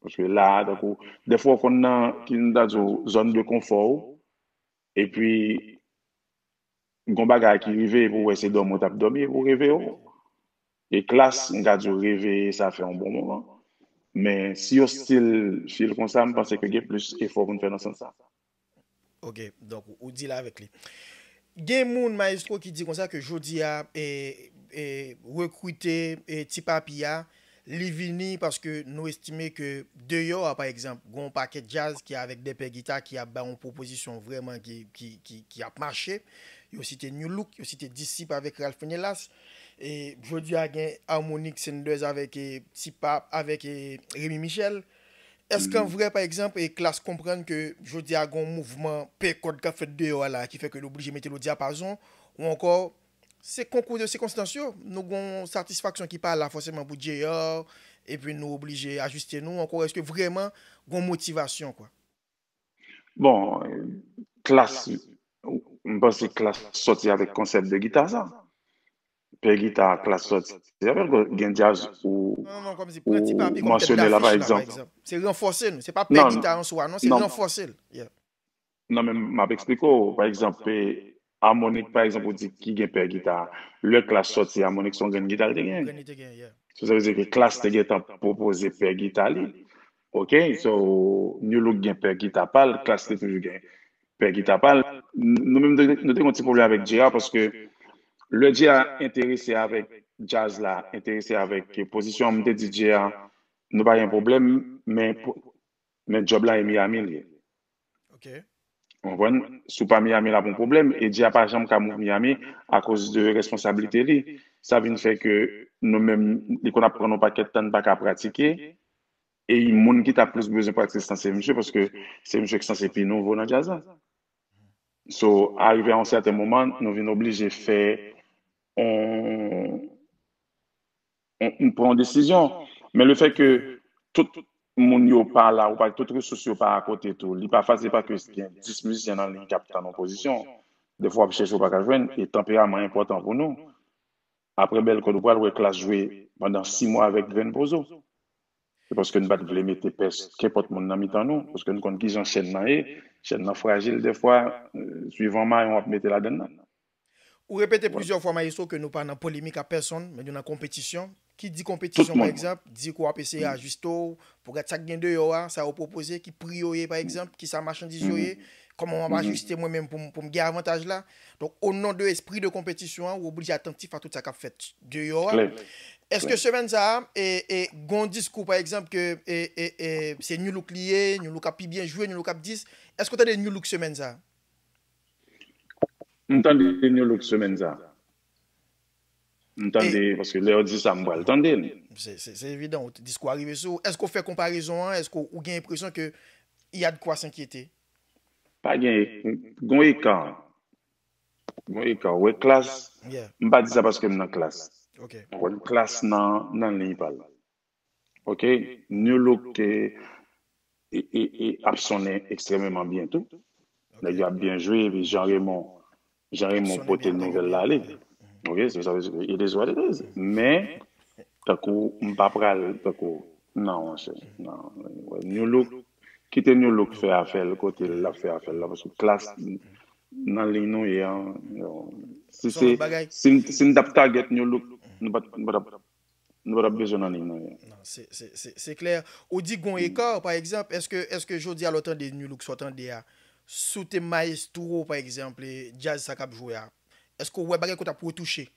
Paske la, tankou, dèfwa w konn nan, ki m ta di w, zòn de konfò w, epi, gon bagay ki rive, epi w wè se dòmi w t ap dòmi, epi w reveye w. E Klass, m ka di w reveye, sa fè yon bon moman. Men, si yo still feel konsa, m panse ke gen plis efò pou n fè nan sans sa. Ok, donk, ou deal avèk li. Gen moun, maestro, ki di konsa ke jodi a, e, e, rekrite, e, Ti Papi a, li vini paske nou estime ke deyò a, pa egzanp, gon pakèt djaz ki avèk de pè gita ki ap bay yon pwopozisyon vrèman ki, ki, ki, ki ap mache. Yo site Nu Look, yo site Disip avèk Ralph Menelas. E jodi a gen Harmonik Sanders avèk, e, Ti Pap, avèk, e, Remy Michel. Èske an vrè, pa egzanp, e Klass konprann ke jodi a gon mouvman pè kòd k ap fèt deyò a la ki fè ke l oblije mete l o dyapazon, ou ankò se konkou de sikonstans yo, nou gon satisfaksyon ki pa la fòseman pou J R, epi nou oblije ajiste nou, ankò èske vrèman gon motivasyon, kwa? Bon, Klass, m panse Klass sòti avèk konsèp de gita sa. Pè gita Klass sòti avèk, gen djaz ou, ou mansyone la, pa egzanp. Se ranfòse nou, se pa pè gita an swa, non, se ranfòse l. Non, men m ap eksplike w. Pa egzanp, Harmonik, pa egzanp, ou di ki gen pè gita. Lè Klass sòti, Harmonik se yon grenn gita li te gen. So, sa vle di ke Klass te gentan pwopoze pè gita li. Ok, so, Nu Look gen pè gita pa l, Klass te toujou gen pè gita pa l. Nou menm, nou te gen yon ti pwoblèm avèk J R paske lè J R enterese avèk djaz la, enterese avèk pozisyon an, m te di J R, nou pa gen pwoblèm, men, men djòb la e Miami l ye. Ok. Ou konprann? Si w pa Miami, l ap yon pwoblèm. E J R pa janm ka move Miami akoz de responsablite li. Sa vin fè ke nou menm, li konn ap pran nou pakèt tan n pa ka pratike. E moun ki t ap plis bezwen pratike tan se misye, paske se misye ki sanse pi nouvo nan djaz la. So, arive a yon sèten moman, nou vin oblije fè on, on, on pran yon desizyon. Men le fè ke tout moun yo pa la, ou pa, tout resous yo pa akote tou, li pa fasil paske gen dis mizisyen nan liy k ap tann yon pozisyon. Defwa w ap chèche, ou pa ka jwenn, e tanperaman enpòtan pou nou. Apre Bèl Kòd, ou pral wè Klass jwe pandan sis mwa avèk grenn pozo. Se paske n pa t vle mete pès, kenpòt moun nan mitan nou, paske n konn kijan chèn nan ye, chèn nan frajil defwa, euh, swivan mayon w ap mete ladann nan. Ou repete plizyè fwa, Maestro, ke nou pa nan polemik ak pèsonn, men nou nan konpetisyon. Ki di konpetisyon, pa egzanp, di ke w ap eseye ajiste w pou gad sa k gen deyò a, sa yo pwopoze, ki pri yo ye, pa egzanp, ki sa machandiz yo ye, Kòman m ap ajiste mwen menm pou m, pou m gen avantaj la? Donk, o non de espri de konpetisyon an, ou oblije atantif a tout sa k ap fèt deyò a. Èske semèn sa a, e, e, gon diskou, pa egzanp, ke e, e, e, se New Look li ye, New Look ap pi byen jwe, New Look ap dis, èske w tande New Look semèn sa a? M tande New Look semèn sa. M tande, paske lè yo di sa, m pral tande l. Se, se, se evidan, diskou a rive sou ou. Èske w fè konparezon an? Èske w gen enpresyon ke y a de kwa s'enkyete? Pa gen, gon eka. Gon eka. Ou wè Klass, m pa di sa paske m nan Klass. Ou wè Klass nan, nan liy pa l. Ok, New Look e, e, e, e ap sonnen ekstrèmeman byen tou. Nèg yo ap byen jwe, epi Jean Raymond, Jean Raymond pote nouvèl la ale. Ok, so sa vle di ke it is what it is. Men, tankou, m pa pral, tankou, non, monchè, non. New Look, kite New Look fè afè l kote l ap fè afè l la, paske Klass, nan liy nou ye an, si se, si, si n t ap target New Look, nou pa t, nou pa t ap nou pa t ap bezwen nan liy nou ye. Non, se, se, se, se klè. Ou di gon eka, pa egzanp, èske, èske jodi a lè w tande New Look sa w tande a, si w te mayestwo, pa egzanp, e, djaz sa k ap jwe a, èske w wè bagay ke w t ap retouche?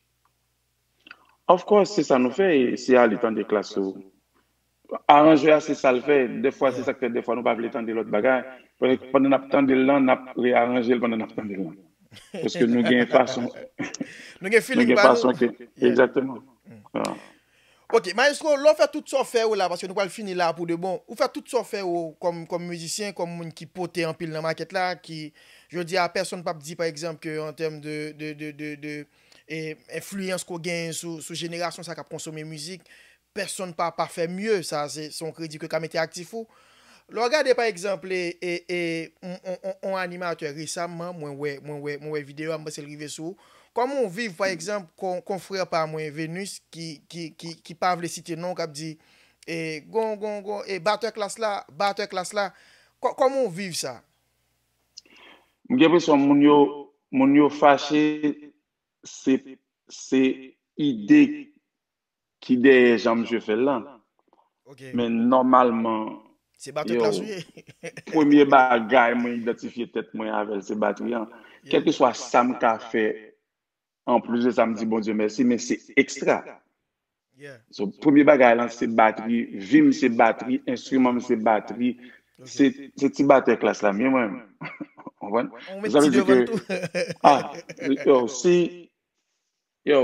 Of course, se sa nou fè, e si Ali tande Klass tou. Aranjè a, se sa l fè. Dèfwa, se sa k fè, dèfwa, nou pa vle tande lòt bagay. Pandan, pandan n ap tande l lan, n ap reyaranje l pandan n ap tande l lan. Paske nou gen fason. Nou gen feeling pa nou. Egzakteman. Ok, Maestro, lè w fè tout sa w fè yo la, paske nou pral fini la pou de bon, ou fè tout sa w fè yo kòm, kòm mizisyen, kòm moun ki pote anpil nan makèt la, ki, jodi a, pèsonn p ap di, pa egzanp, ke an tèm de, de, de, de, de, e, enfliyans ke w genyen sou, sou jenerasyon sa k ap konsome mizik, pèsonn pa, pa fè mye, sa se, se yon kredi ke w ka mete aktif ou. Lè w gade, pa egzanp, e, e, e, on, on, on, on animatè resaman, mwen wè, mwen wè, mwen wè videyo a, m panse l rive sou ou. Kòman w viv, pa egzanp, kon, konfrè pa mwen, Venus, ki, ki, ki, ki pa vle site non, k ap di, e, gon, gon, gon, e, batè Klass la, batè Klass la. Kò-, kòman w viv sa? M gen enpresyon moun yo, moun yo fache, se, se ide ki dèyè jan misye fè l lan. Men nòmalman, se batè Klass ou ye. Premye bagay mwen idantifye tèt mwen avè l, se batri an. Kèlkeswa sa m ka fè, anplis de sa, m di Bondye mèsi, men se ekstra. So, premye bagay lan, se batri, vi m se batri, enstriman m se batri, se, se ti batè Klass la m ye mwen menm. Ou konprann? Sa vle di ke, ah, yo, si, yo,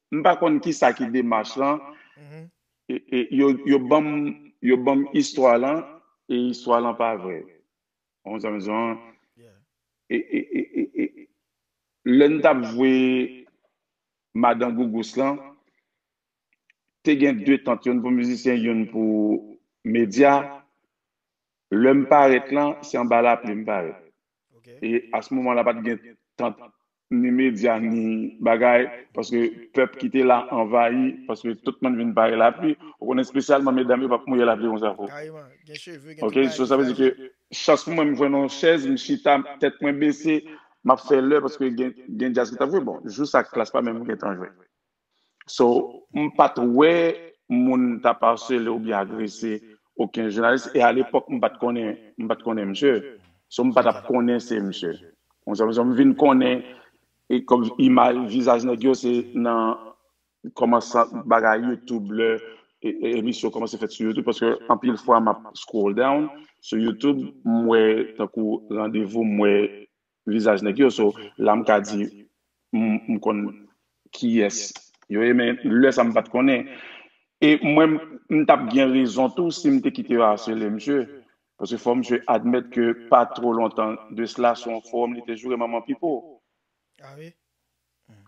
m pa konn kisa ki demach lan, e, e, yo, yo ban m, yo ban m istwa lan, e istwa lan pa vrè. Ou konprann sa m di w an? E, e, e, e, e, lè n t ap voye Madan Gougous lan, te gen de tant, youn pou mizisyen, youn pou medya. Lè m parèt lan, se anba lapli m parèt. E a se moman la, pa t gen tant ni medya, ni bagay, paske pèp ki te la anvayi, paske tout moun vin pare lapli. Ou konnen, espesyalman medam yo p ap mouye lapli konsa pou. Ok, so sa vle di ke chans pou mwen, m jwenn yon chèz, m chita, tèt mwen bese, m ap fè lè, paske gen, gen djaz ki t ap jwe. Bon, jou sa Klass pa menm gentan jwe. So, m pa t wè moun t ap asele oubyen agrese okenn jounalis. E alepòk, m pa t konnen, m pa t konnen misye. So, m pa t ap konnen se misye. Konsa, so, m vin konnen, e kòm imaj, vizaj nèg yo, se nan kòmansman bagay YouTube, lè e, e, emisyon kòmanse fèt sou YouTube, paske anpil fwa m ap scroll down sou YouTube, m wè tankou Randevou, m wè vizaj nèg yo. So, la m ka di, m, m konn kiyès yo ye, men lè sa m pa t konnen. E mwen, m, m t ap gen rezon tou si m te kite yo asele misye. Paske fò misye admèt ke pa two lontan de sela, sou yon fowòm, li te joure Manman Pipo. Ah wi?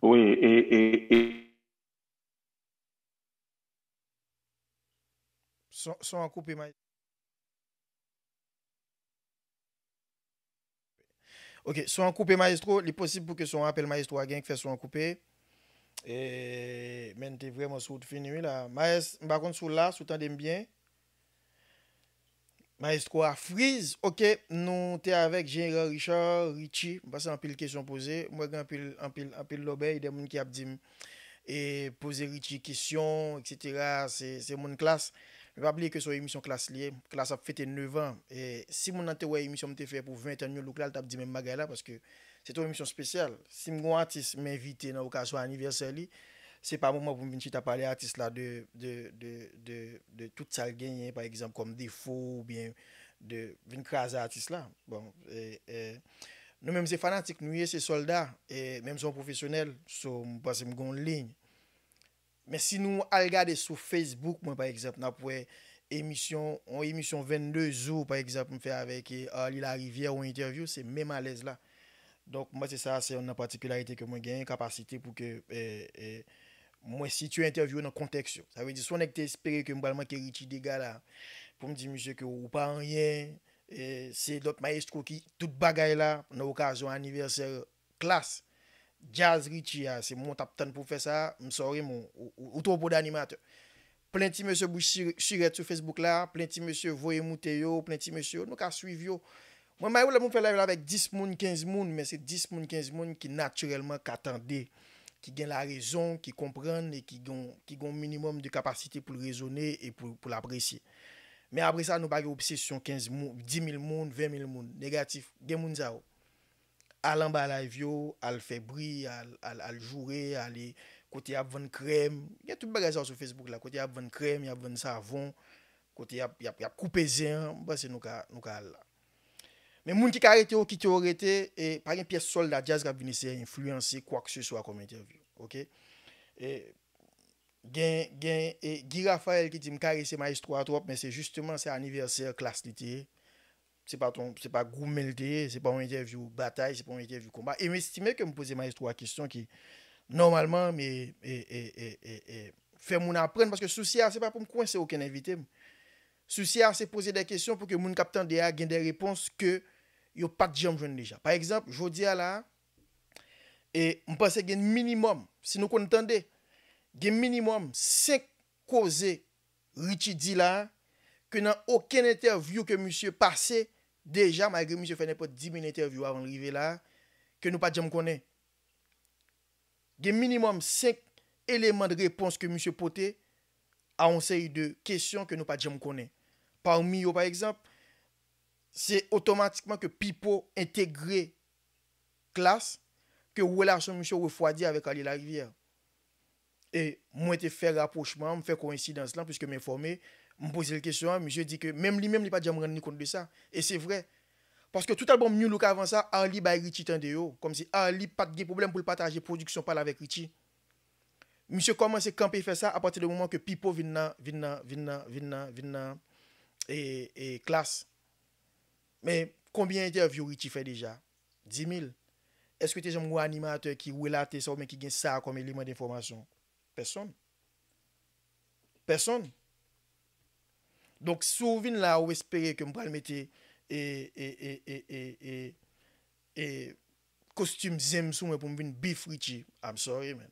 Wi, e, e, e, Son, son an koupe, may. Ok, son an koupe, maestro. Li posib pou ke se yon apèl maestro a gen k fè son an koupe. E, men te vrèman sou wout fini, wi, la. Maes, m pa konn si w la, si w tande m byen. Maestro a friz. Ok, nou te avèk Jeneral Richard, Richie. M panse anpil kesyon poze. M wè gen anpil, anpil, anpil lòbèy, de moun ki ap di m, e, poze Richie kesyon, etsetera. Se, se moun Klass. Men pa bliye ke se yon emisyon Klass li ye. Klass ap fete nèf an. E si moun nan te wè emisyon m te fè pou ven an New Look la, l t ap di menm bagay la, paske se te yon emisyon espesyal. Si m gen yon atis m envite nan okazyon anivèsè li, se pa moman pou m vin chita pale atis la de, de, de, de, de tout sa l genyen, pa egzanp, kòm defo oubyen de vin kraze atis la. Bon, e, e, nou menm se fanatik nou ye, se sòlda, e menm si yon pwofesyonèl, so m panse m gen yon liy. Men si nou al gade sou Facebook, mwen, pa egzanp, n ap wè emisyon, yon emisyon vennde jou, pa egzanp, m fè avèk, e, Arly Larivière, yon entèvyou, se menm alèz la. Donk, mwen, se sa, se youn nan patikilarite ke mwen genyen, kapasite pou ke, e, e, mwen sitiye entèvyou nan kontèks yo. Sa vle di, si yon nèg te espere ke m pral manke Richie dega la, pou m di misye ke ou pa anyen, e, se lòt mayestwo ki tout bagay la, nan okazyon anivèsè Klass. Djaz Richie a, se mwen w t ap tann pou fè sa, m sorry, men ou, ou, ou twò bon animatè. Plen ti mesye bouch chire-, chirèt sou Facebook la, plen ti mesye voye moute yo, plen ti mesye, nou ka swiv yo. Mwen, m ap fè live la avèk dis moun, kenz moun, men se dis moun, kenz moun ki natirèlman ka tande, ki gen larezon, ki konprann e ki gen, ki gen yon minimòm de kapasite pou l rezone e pou, pou l apresye. Men apre sa, nou pa gen obsesyon kenz moun, dis mil moun, ven mil moun. Negatif, gen moun sa yo. Al anba live yo, al fè bri, al, al, al joure, ale kote y ap vann krèm. Gen tout bagay sa yo sou Facebook la, kote y ap vann krèm, y ap vann savon, kote y ap, y ap, y ap koupe zen an, m panse nou ka, nou ka al la. Men moun ki ka rete yo, kite yo rete, e pa gen pyès sòlda djaz k ap vin eseye enfliyanse kwakseswa kòm entèvyou, oke? E gen, gen, e Guy Raphaël ki di m karese mayestwo a twòp, men se jisteman, se anivèsè Klass li te ye. Se pa ton, se pa goumen l te ye, se pa yon entèvyou batay, se pa yon entèvyou konba. E m estime ke m poze mayestwo a kesyon ki, nòmalman, men, e, e, e, e, e, fè moun aprann, paske sousi a, se pa pou m kwense okenn envite m. Sousi a, se poze de kesyon pou ke moun k ap tande a gen de repons ke yo pa t janm jwenn deja. Pa egzanp, jodi a la, e m panse gen minimòm, si nou konn tande, gen minimòm senk koze Richie di la, ke nan okenn entèvyou ke misye pase deja, malgre misye fè nenpòt dis mil entèvyou avan l rive la, ke nou pa t janm konnen. Gen minimòm senk eleman de repons ke misye pote a yon seri de kesyon ke nou pa t janm konnen. Pami yo, pa egzanp, se otomatikman ke Pipo entegre Klass, ke relasyon misye refwadi avèk Arly Larivière. E mwen te fè rapwochman an, m fè koyensidans lan, piske m enfòme, m poze l kesyon an, misye di ke menm li menm, li pa t janm rann li kont de sa. E se vre. Paske tout albòm New Look avan sa, Arly bay Richie tande yo. Kòmsi Arly pa t gen pwoblèm pou l pataje pwodiksyon pa l avèk Richie. Misye kòmanse kanpe fè sa apati de moman ke Pipo vin nan, vin nan, vin nan, vin nan, vin nan, e, e, Klass. Men, konbyen entèvyou Richie fè deja? Dis mil. Èske te janm gen yon animatè ki relate sa oubyen ki gen sa kòm eleman de enfòmasyon? Pèsonn. Pèsonn. Donk, si w vin la, ou espere ke m pral mete, e, e, e, e, e, e, e, kostim zen m sou mwen pou m vin beef Richie, I'm sorry, man.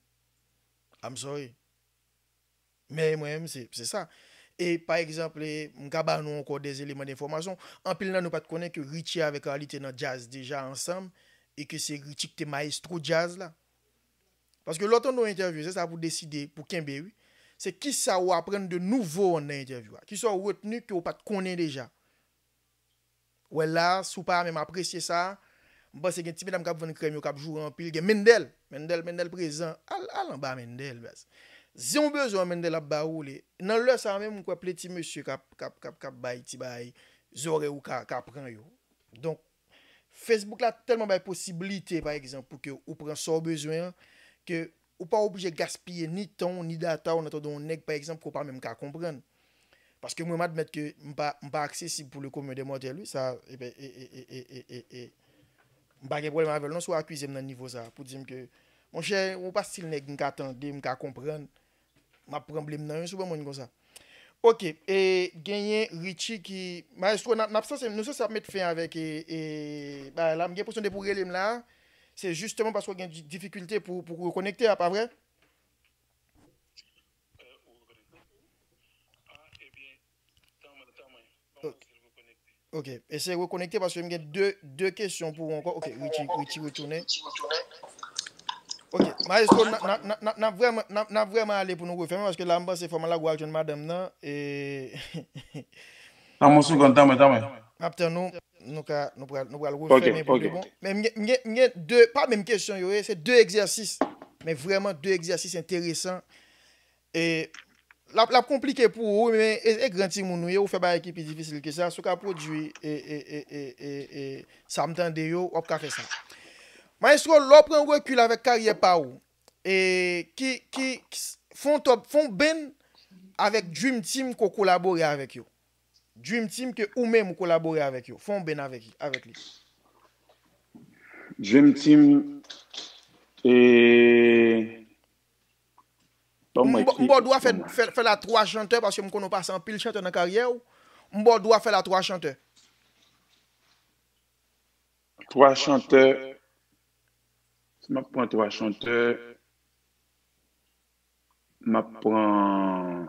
I'm sorry. Men mwen menm, se, se sa. E pa egzanp, e, m ka ba nou ankò de eleman de enfòmasyon. Anpil nan nou pa t konnen ke Richie avèk Arly te nan djaz deja ansanm e ke se Richie ki te mayestwo djaz la. Paske lè w tande yon entèvyou, se sa pou deside, pou kenbe, wi. Se kisa ou aprann de nouvo nan entèvyou a. Kisa ou retni ke ou pa t konnen deja. Wè la, si w pa menm apresye sa, m panse gen ti medam k ap vann krèm yo k ap joure anpil. Gen Mendel, Mendel, Mendel prezan. Al, al anba Mendel, baz. Zen w bezwen an, Mendel ap ba ou li. Nan lè sa menm, m kwè plen ti mesye k ap, k ap, k ap, k ap bay ti bagay, zòrèy ou ka, ka pran yo. Donk, Facebook la tèlman bay posiblite, pa egzanp, pou ke ou pran sa w bezwen an, ke ou pa oblije gaspiye ni tan w, ni data w nan tande yon nèg, pa egzanp, ke w pa menm ka konprann. Paske mwen, m admèt ke m pa, m pa aksesib pou le commun des mortels, wi, sa, e, e, m pa gen pwoblèm avè l non, si w akize m nan nivo sa, pou di m ke, monchè, ou pa stil nèg m ka tande, m ka konprann, m ap pran blame nan yon sou bann moun konsa. Oke, e genyen Richie ki, Maestro, n ap, n ap sanse, nou sanse ap met fen avèk, e, e, bagay la. M gen enpresyon depi w rele m la, se jisteman paske w gen di-, difikilte pou, pou rekonekte a, pa vre? Ok, eseye rekonekte paske m gen de, de kesyon pou ou ankò. Ok, Richie, Richie retounen. Ok, maestro, n ap vrèman, n ap vrèman ale pou nou refèmen, paske la, m panse fò Malago al jwenn madanm nan, e Tann mwen yon segonn, tann mwen, tann mwen. M ap tann nou, nou ka, nou pral, nou pral refèmen pou de bon. Men m gen, m gen, m gen de, pa menm kesyon yo ye, se de egzèsis, men vrèman de egzèsis enteresan. E l ap, l ap konplike pou ou, men e, e gran timoun ou ye, ou fè bagay ki pi difisil ke sa. Si w ka pwodui e, e, e, e, e, e sa m tande yo, w ap ka fè sa. Maestro, lè w pran rekil avèk karyè pa ou, e ki, ki, fè yon top, fè yon band avèk Dream Team ke w kolabore avèk yo. Dream Team ke ou menm ou kolabore avèk yo. Fè yon band avèk, avèk li. Dream Team e M ba w dwa fè, fè, fè la twa chantè, paske m konnen w pase anpil chantè nan karyè w. M ba w dwa fè la twa chantè. Twa chantè. Si m ap pran twa chantè, m ap pran,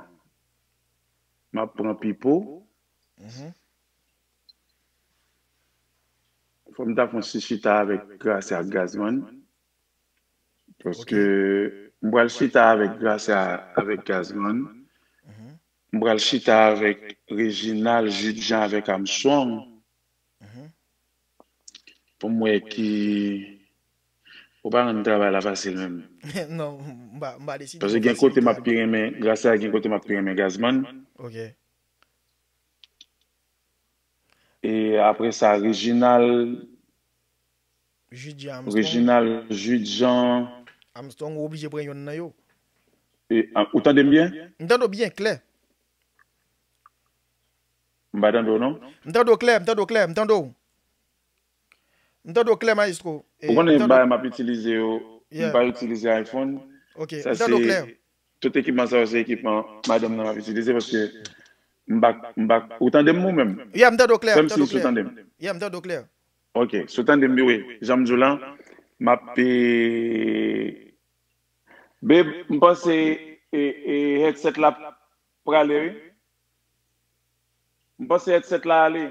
m ap pran Pipo. Fò m ta fè yon ti chita avèk Gracia ak Gazman. Paske m pral chita avèk Gracia, avèk Gazman. M pral chita avèk Reginald, Jude Jean avèk Armstrong. Pou m wè ki. Ou pa rann travay la fasil menm. Non, m pa, m pa deside. Paske gen kote m ap pi renmen Gracia, gen kote m ap pi renmen Gazman. Ok. E apre sa, Reginald. Jude Jean Armstrong. Reginald, Jude Jean. Armstrong, ou oblije pran yonn nan yo. E, a, ou tande m byen? M tande w byen klè. M pa tande w non. M tande w klè, m tande w klè, m tande w. M tande w klè, maestro. Ou konnen bagay m ap itilize yo, m pa itilize iPhone. Ok, m tande w klè. Tout ekipman sa yo se ekipman madanm nan m ap itilize paske m pa, m pa, ou tande m ou menm? Yeah, m tande w klè, m tande w klè. Fè m siy si w tande m. Yeah, m tande w klè. Ok, si w tande m, wi, jan m di w la, m ap, e, babe, m panse, e, e, headset la prale, wi. M panse headset la ale.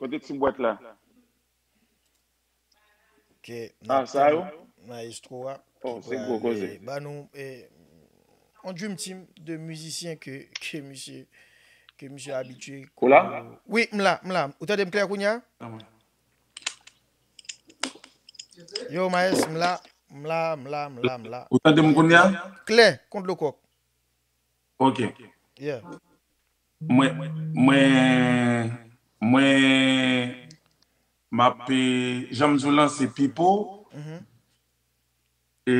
Kote ti bwat la? Ok, n ap tann maestro a ki pral ba nou, e, yon dream team de mizisyen ke, ke misye, ke misye abitye. Ou la? Wi, m la, m la. Ou tande m klè kounye a? Yo, maes, m la, m la, m la, m la, m la. Ou tande m kounye a? Klè, kon dlo kòk. Ok. Yeah. Mwen, mwen, mwen, m ap, e, jan m di w lan, se Pipo. E,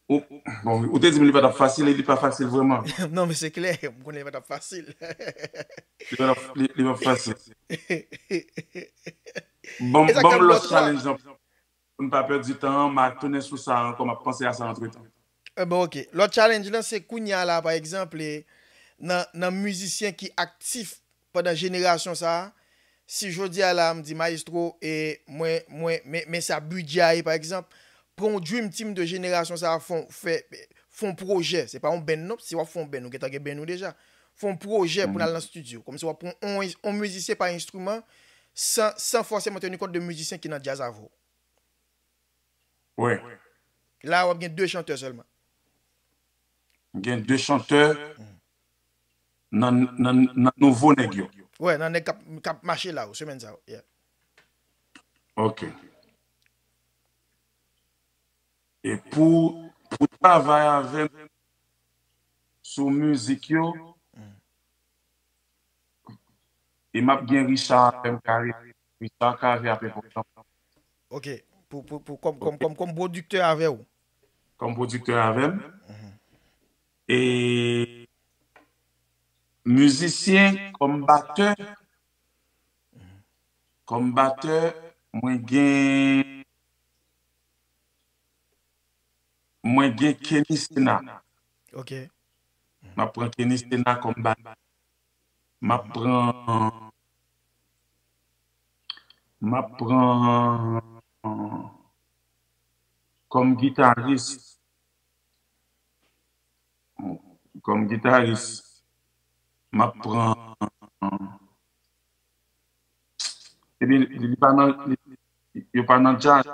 ou, bon, ou te di m li pa t ap fasil, e li pa fasil vrèman. Non, men se klè, m konnen li pa t ap fasil. Li pa t ap, li, li pa t ap fasil. Ban m, ban m lòt challenge lan. Pou n pa pèdi tan an, m a tounen sou sa ankò, m ap panse a sa antretan. Enben, ok. Lòt challenge lan, se kounye a la, pa egzanp, e, nan, nan mizisyen ki aktif pandan jenerasyon sa a, si jodi a la, m di, maestro, e, mwen, mwen, men, men sa bidjè a ye, pa egzanp, pran yon dream team de jenerasyon sa a, fè, fè yon pwojè. Se pa yon band non, si w ap fè yon band, ou gentan gen band ou deja. Fè yon pwojè pou n al nan estidyo. Kòmsi w ap pran yon, yon mizisyen pa enstriman, san, san fòseman teni kont de mizisyen ki nan djaz avè w. Wi. La, w ap gen de chantè sèlman. Gen de chantè nan, nan, nan nouvo nèg yo. Wi, nan nèg k ap, k ap mache la, yo, semèn sa yo. Yeah. Ok. E pou, pou travay avè m sou mizik yo, e m ap gen Richard avè m, Carré. Richard Carré ap enpòtan. Ok. Pou, pou, pou, kòm, kòm, kòm, kòm pwodiktè avè w. Kòm pwodiktè avè m. E mizisyen, kòm batè, kòm batè, mwen gen, mwen gen Kenny Sena. Ok. M ap pran Kenny Sena kòm batè. M ap pran, m ap pran kòm gitaris, kòm gitaris, m ap pran, Epi li pa nan, li- yo pa nan djaz.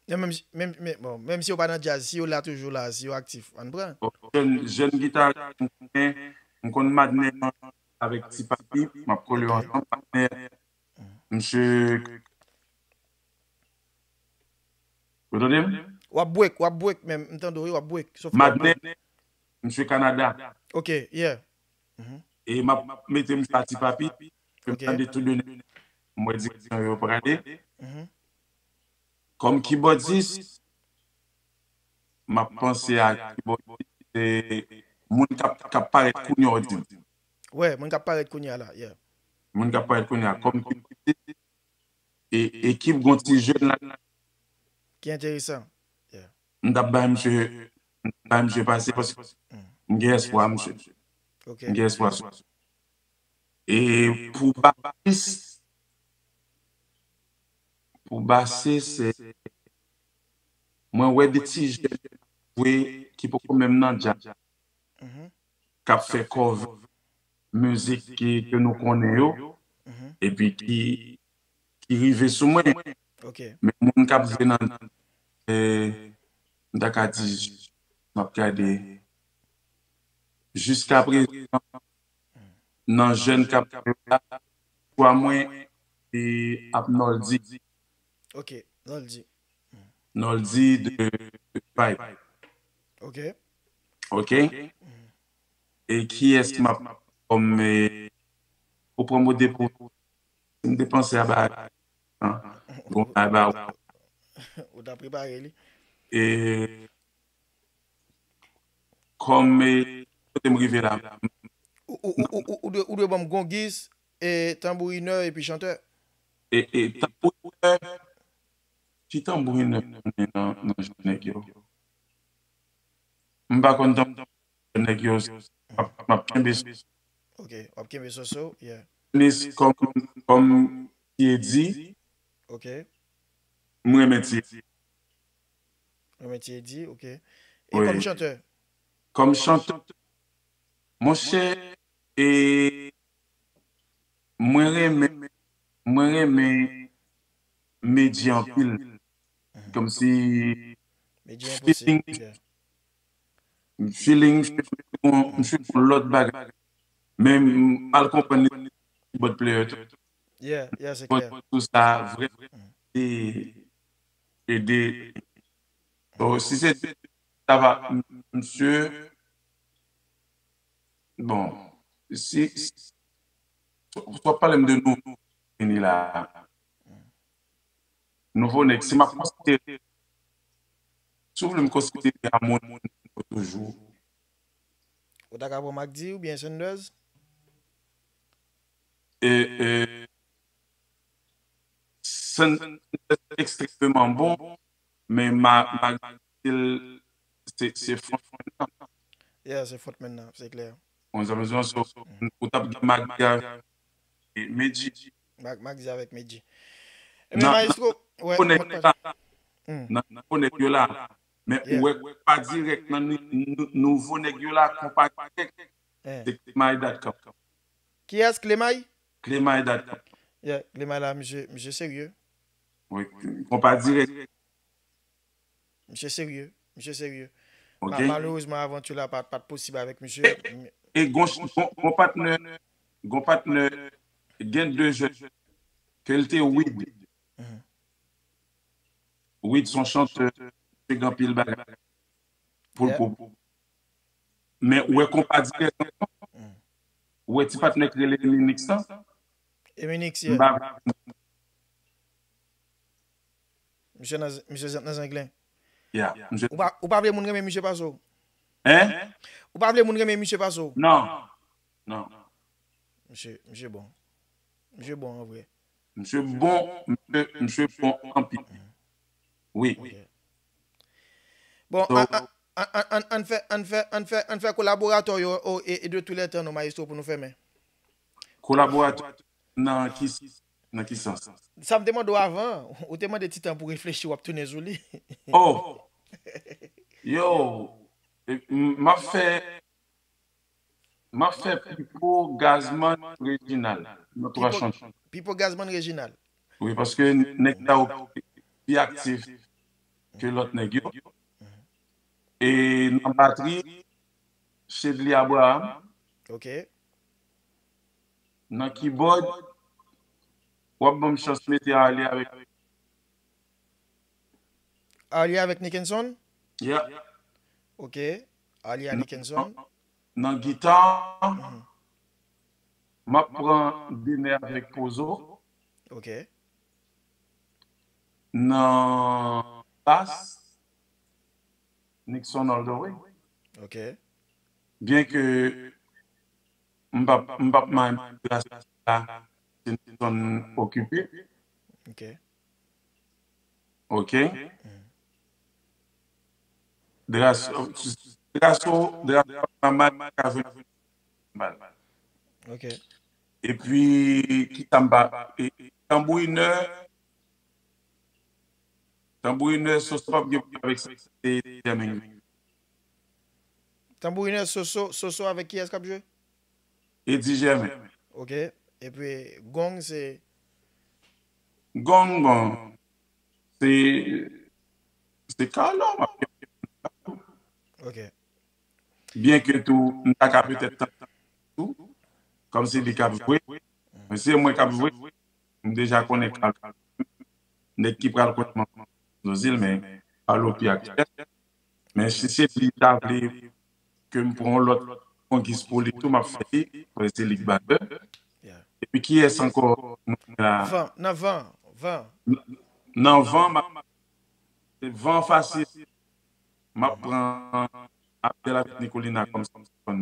Non, menm, menm, men, bon, menm si yo pa nan djaz, si yo la toujou la, si yo aktif, ann pran. Bon, jèn, jèn gitaris m konnen, m konn Madner avèk Ti Papi, m ap kole yo ansanm. Madner, misye, ou tande m? W ap break, w ap break menm, m tande w, wi, w ap break. Sof Madner, misye Kanada. Ok, yeah. E m ap mete misye a Ti Papi, ke m tande tou de nèg. M wè direksyon yo prale. Kòm kibòdis, m ap panse a kibòdis, se moun k ap, k ap parèt kounye a, w di m. Wè, moun k ap parèt kounye a la, yeah. Moun k ap parèt kounye a. Kòm kibòdis, e, ekip gon ti jèn la. Ki enteresan. Yeah. M t ap bay misye, m t ap bay misye pase paske m gen espwa, misye. Ok. M gen espwa sou. E pou basis, pou basis, se, mwen wè de ti jèn vre ki poko menm nan djaz, k ap fè cover mizik ki, ke nou konnen yo, epi ki, ki rive sou mwen. Ok. Men moun k ap jwe nan, e, m ta ka di, m ap gade, jiska prezan, nan jèn k ap jwe la, chwa mwen, e, ap Noldy. Ok, Noldy. Noldy de, de Vibe. Ok. Ok. E kiyès m ap kòm, e, ou pran mo depo, si m te panse a bagay, an, bon, a ba ou. Ou ta prepare li. E kòm, e, kote m rive la. Ou, ou, ou, ou, ou, ou dwe, ou dwe ban m gongis, e, tanbourinè epi chantè. E, e, tanbourinè, ki tanbourinè m konnen nan, nan jèn nèg yo? M pa konn tanbourinè nèg yo, m ap, m ap kenbe sou. Ok, w ap kenbe sou sou, yeah. Nis kòm, kòm Ti Eddy. Ok. M renmen Ti Eddy. Renmen Ti Eddy, ok. E kòm chantè? Kòm chantè, monchè, e mwen renmen, mwen renmen Medjy anpil. Kòmsi Medjy feeling, enposib, yeah. Feeling, misye yon lòt bagay. Men m mal konprann li, keyboard player tou. Yeah, yeah, se klè. Keyboard tou sa vrèman ede, ede. So, si se sa va, m- misye, bon, si, si, si w ap pale m de nou, vini la. Nouvo nèg, si m ap konsidere, si w vle m konsidere a moun, moun toujou. Ou ta ka pran Mac D oubyen Sanders? E, e, Sanders ekstrèmeman bon, men Ma-, Mac D se, se frontman nan. Yeah, se frontman nan, se klè. Ou konprann sa m vle di w? So, ou t ap gen Mac D avèk Medjy. Mac, Mac D avèk Medjy. Ebyen, maestro, wè, nouvo nèg yo la, nan nouvo nèg yo la, men ou wè konpa dirèk nan nou- nou- nouvo nèg yo la, konpa dirèk. Se Clemay dot com. Kiyès, Clemay? Clemay dot com. Yeah, Clemay la, misye, misye serye. Wi, konpa dirèk. Misye serye, misye serye. Ok. Ma- malerezman, avanti la pa t- pa t posib avèk misye. E, e gon, gon, gon patnè, gon patnè, gen de jèn ke l te Wid. Wid se yon chantè, te gen anpil bagay pou l, pou, men ou wè konpa dirèk ankò. Ou wè ti patnè k rele Eminix lan? Eminix, yeah. M pa Misye nan, misye nan zenglen. Yeah, misye. Ou pa, ou pa vle moun renmen misye pase w? Hein? Ou pa vle moun renmen misye pase w? Non. Non. Misye, misye bon. Misye bon an vre. Misye bon, misye, misye bon anpil. Wi. Ok. Bon, so, an, an, an, an, ann fè, ann fè, ann fè, ann fè kolaboratè yo, o, e, e de tou lè tan nou, maestro, pou nou fèmen. Kolaboratè nan ki, nan ki sans? Sa m te mande w avan, ou te mande ti tan pou reflechi, w ap tounen sou li. Oh! Yo, e, m, m ap fè, m ap fè Pipo, Gazman, Reginald. nan twa chante. Pipo Gazman Reginald. Wi, paske nèg sa yo pi aktif ke lòt nèg yo. E nan batri, Shedly Abraham. Ok. Nan keyboard, w ap ban m chans mete Arly avèk. Arly avèk Nickenson? Yeah. Ok. Arly a Nickenson. Nan gita, m ap pran Dener avèk Pozo. Ok. Nan bas, Nixon all the way. Ok. Byen ke m p ap, m p ap manyen Grasso la, si Nixon okipe. Ok. Ok. Grasso, Grasso, Grasso pa mal, ka jwe mal. Ok. Epi, ki sa m pa, e, e, tanbourinè, tanbourinè, Soso p ap gen pwoblèm avèk sa, se Germain. Tanbourinè, Soso, Soso avèk kiyès k ap jwe? Eddy Germain. Ok. Epi, gong, se? Gong, bon, se, se Carlo, m ap. Ok. Byen ke tou, m ta ka petèt tande tou, kòm se li k ap jwe. Men se mwen k ap jwe, m deja konnen Carlo. Nèg ki pral konn manman Zozil, men Carlo pi aktyèl. Men si se li ta vle ke m pran yon lòt kongis pou li tou, m ap fè li, paske se li k batè. Yeah. Epi kiyès ankò nou gen la? Van, nan van, van. N-, nan van, m ap, van fasil. M ap pran Abdel avèk Nicolina kòm saksofòn,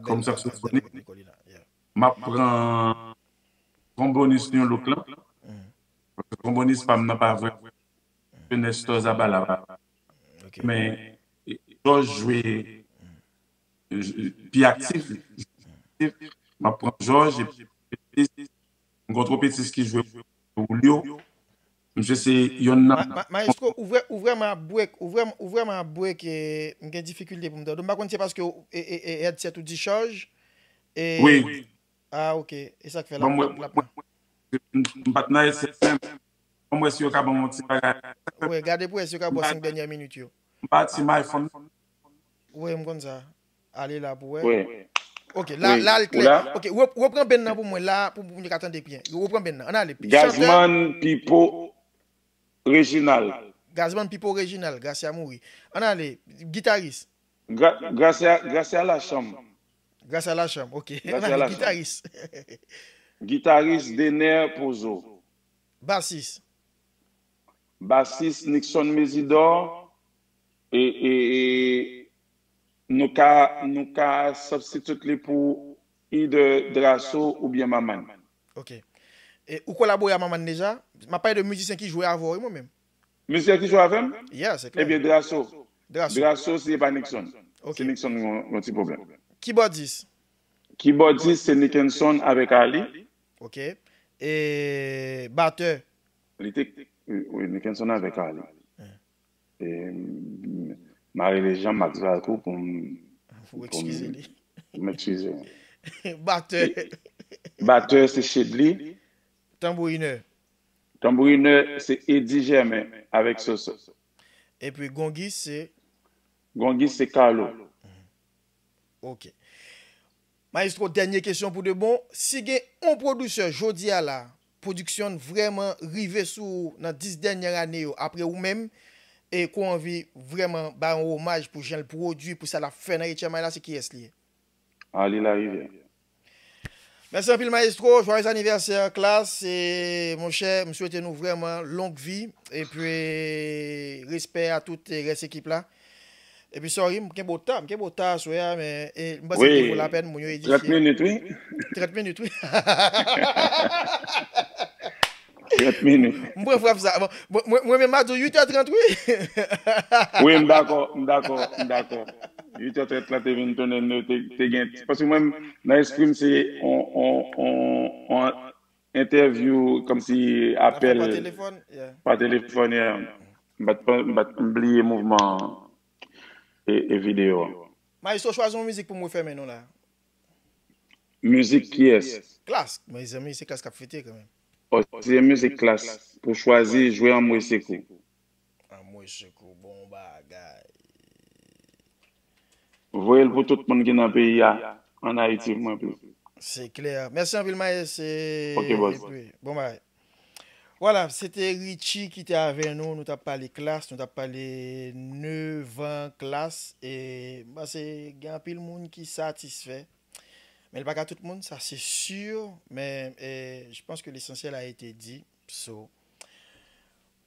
kòm saksofonis. M ap pran trombonis New Look lan. Paske trombonis pa m nan pa vrè. Se Nestor Zabala. Ok. Men, e, George jwe, e, pi aktif. M ap pran George, epi m gen yon twonpetis ki jwe Julio. Misye se yonn nan. Ma-, ma-, maestro, ou vrè-, ou vrèman ap break, ou vrèman, ou vrèman ap break, e, m gen difikilte pou m tande w. M pa konn se paske w, e, e, e, headset ou dichaj. E, wi. Ah, ok. E sa k fè l ap, mwen, l ap, mwen, mwen, m pa t nan headset menm. Ban m wè si yo ka ban m yon ti bagay. Wi, gade pou wè si yo ka ba w senk dènyè minit yo. M pati m iPhone. Wi, m konn sa. Ale la pou wè. Wi. Ok, la, la l klè. Ok, rep-, repran benn nan pou mwen la, pou, pou moun yo ka tande byen. Repran benn nan. Ann ale. Chantè. Gazman Pipo Reginald. Gazman Pipo Reginald, Gracia mouri. Ann ale. Gitaris. Gra-, Gracia, Gracia Lachanm. Gracia Lachanm, ok. Ann ale. Gitaris. Gitaris Dener Pozo. Basis. Basis Nixon Mezidor. E, e, e nou ka, nou ka substitute li pou either Drasso oubyen Maman. Ok. E ou kolabore a Maman deja? M ap pale de mizisyen ki jwe avè w, wi, mwen menm. Mizisyen ki jwe avè m? Yeah, se klè. Ebyen, Drasso. Drasso. Drasso, si e pa Nixon. Ok. Se Nixon yon, yon ti pwoblèm. Kibòdis? Kibòdis, se Nickenson avèk Ali. Ok. E batè? Li te, wi, wi, Nickenson avèk Ali. E, m a rele Jean Max Valcourt pou m, pou m eskize li. Pou m eskize. Batè. E, batè, se Shedly. Tanbourinè. Tanbourinè, se Eddy Germain avèk Soso. Epi gongis, se? Gongis, se Carlo. Ok. Maestro, dènye kesyon pou de bon. Si gen yon pwodiktè jodi a la, pwodiksyon l vrèman rive sou ou nan dis dènye ane yo, apre ou menm, e ke w anvi vrèman bay yon omaj pou jan l pwodui, pou sa l ap fè nan H M I la, se kiyès li ye? Ali Larivière. Mèsi anpil, maestro. Joyeux anniversaire, klas. E, monchè, m swete nou vrèman long vi. Epi, respè a tout, e, rès ekip la. Epi, sorry, m kenbe w ta, m kenbe w ta aswè a, men, e, m panse ke li vo lapèn, moun yo edifye. Trant minit, wi. Trant minit, wi. Trant minit. M pran frap sa. Bon, mwen, mwen, mwen menm, m a di w uit è trant, wi. Wi, m dakò, m dakò, m dakò. Uit è trant la te vin tounen, nou te, te gen, paske mwen, nan espri m, se on, on, on, on entèvyou, kòmsi apèl pa telefòn, yeah. Pa telefòn, yeah. M pa t, m pa t, m bliye mouvman e, e videyo a. Maestro, chwazi yon mizik pou m refèmen nou la. Mizik kiyès? Klass, mezanmi, se Klass k ap fete kanmenm. Ò, se mizik Klass pou chwazi jwe Anmwe Sekou. Anmwe Sekou, bon bagay. Voye l pou tout moun ki nan peyi a, ann Ayiti, mwen plis. Se klè. Mèsi anpil, Maes. Ok, boss. Bon bagay. Vwala, se te Richie ki te avè nou. Nou t ap pale Klass, nou t ap pale nevan Klass. E m panse gen anpil moun ki satisfè. Men l pa ka tout moun, sa se si. Men eh, je pense que l'essentiel a été dit. So,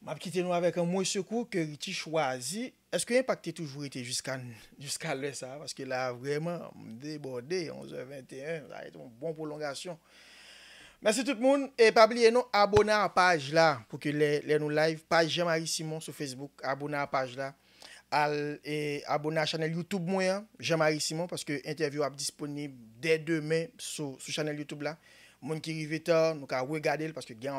m ap kite nou avèk Anmwe Sekou ke Richie chwazi. Èske Enpak te toujou rete jiska jiska lè sa a? Paske la vrèman, m debòde, onz è venteyen, sa a rete yon bon pwolongasyon. Mèsi tout moun. E pa bliye non, abone a paj la pou ke lè, lè nou live, paj Jean Marie Simon sou Facebook, abone a paj la. Al e abone a chanèl YouTube mwen an, Jean Marie Simon, paske entèvyou ap disponib dè demen sou, sou chanèl YouTube la. Moun ki rive ta, nou ka regade l paske gen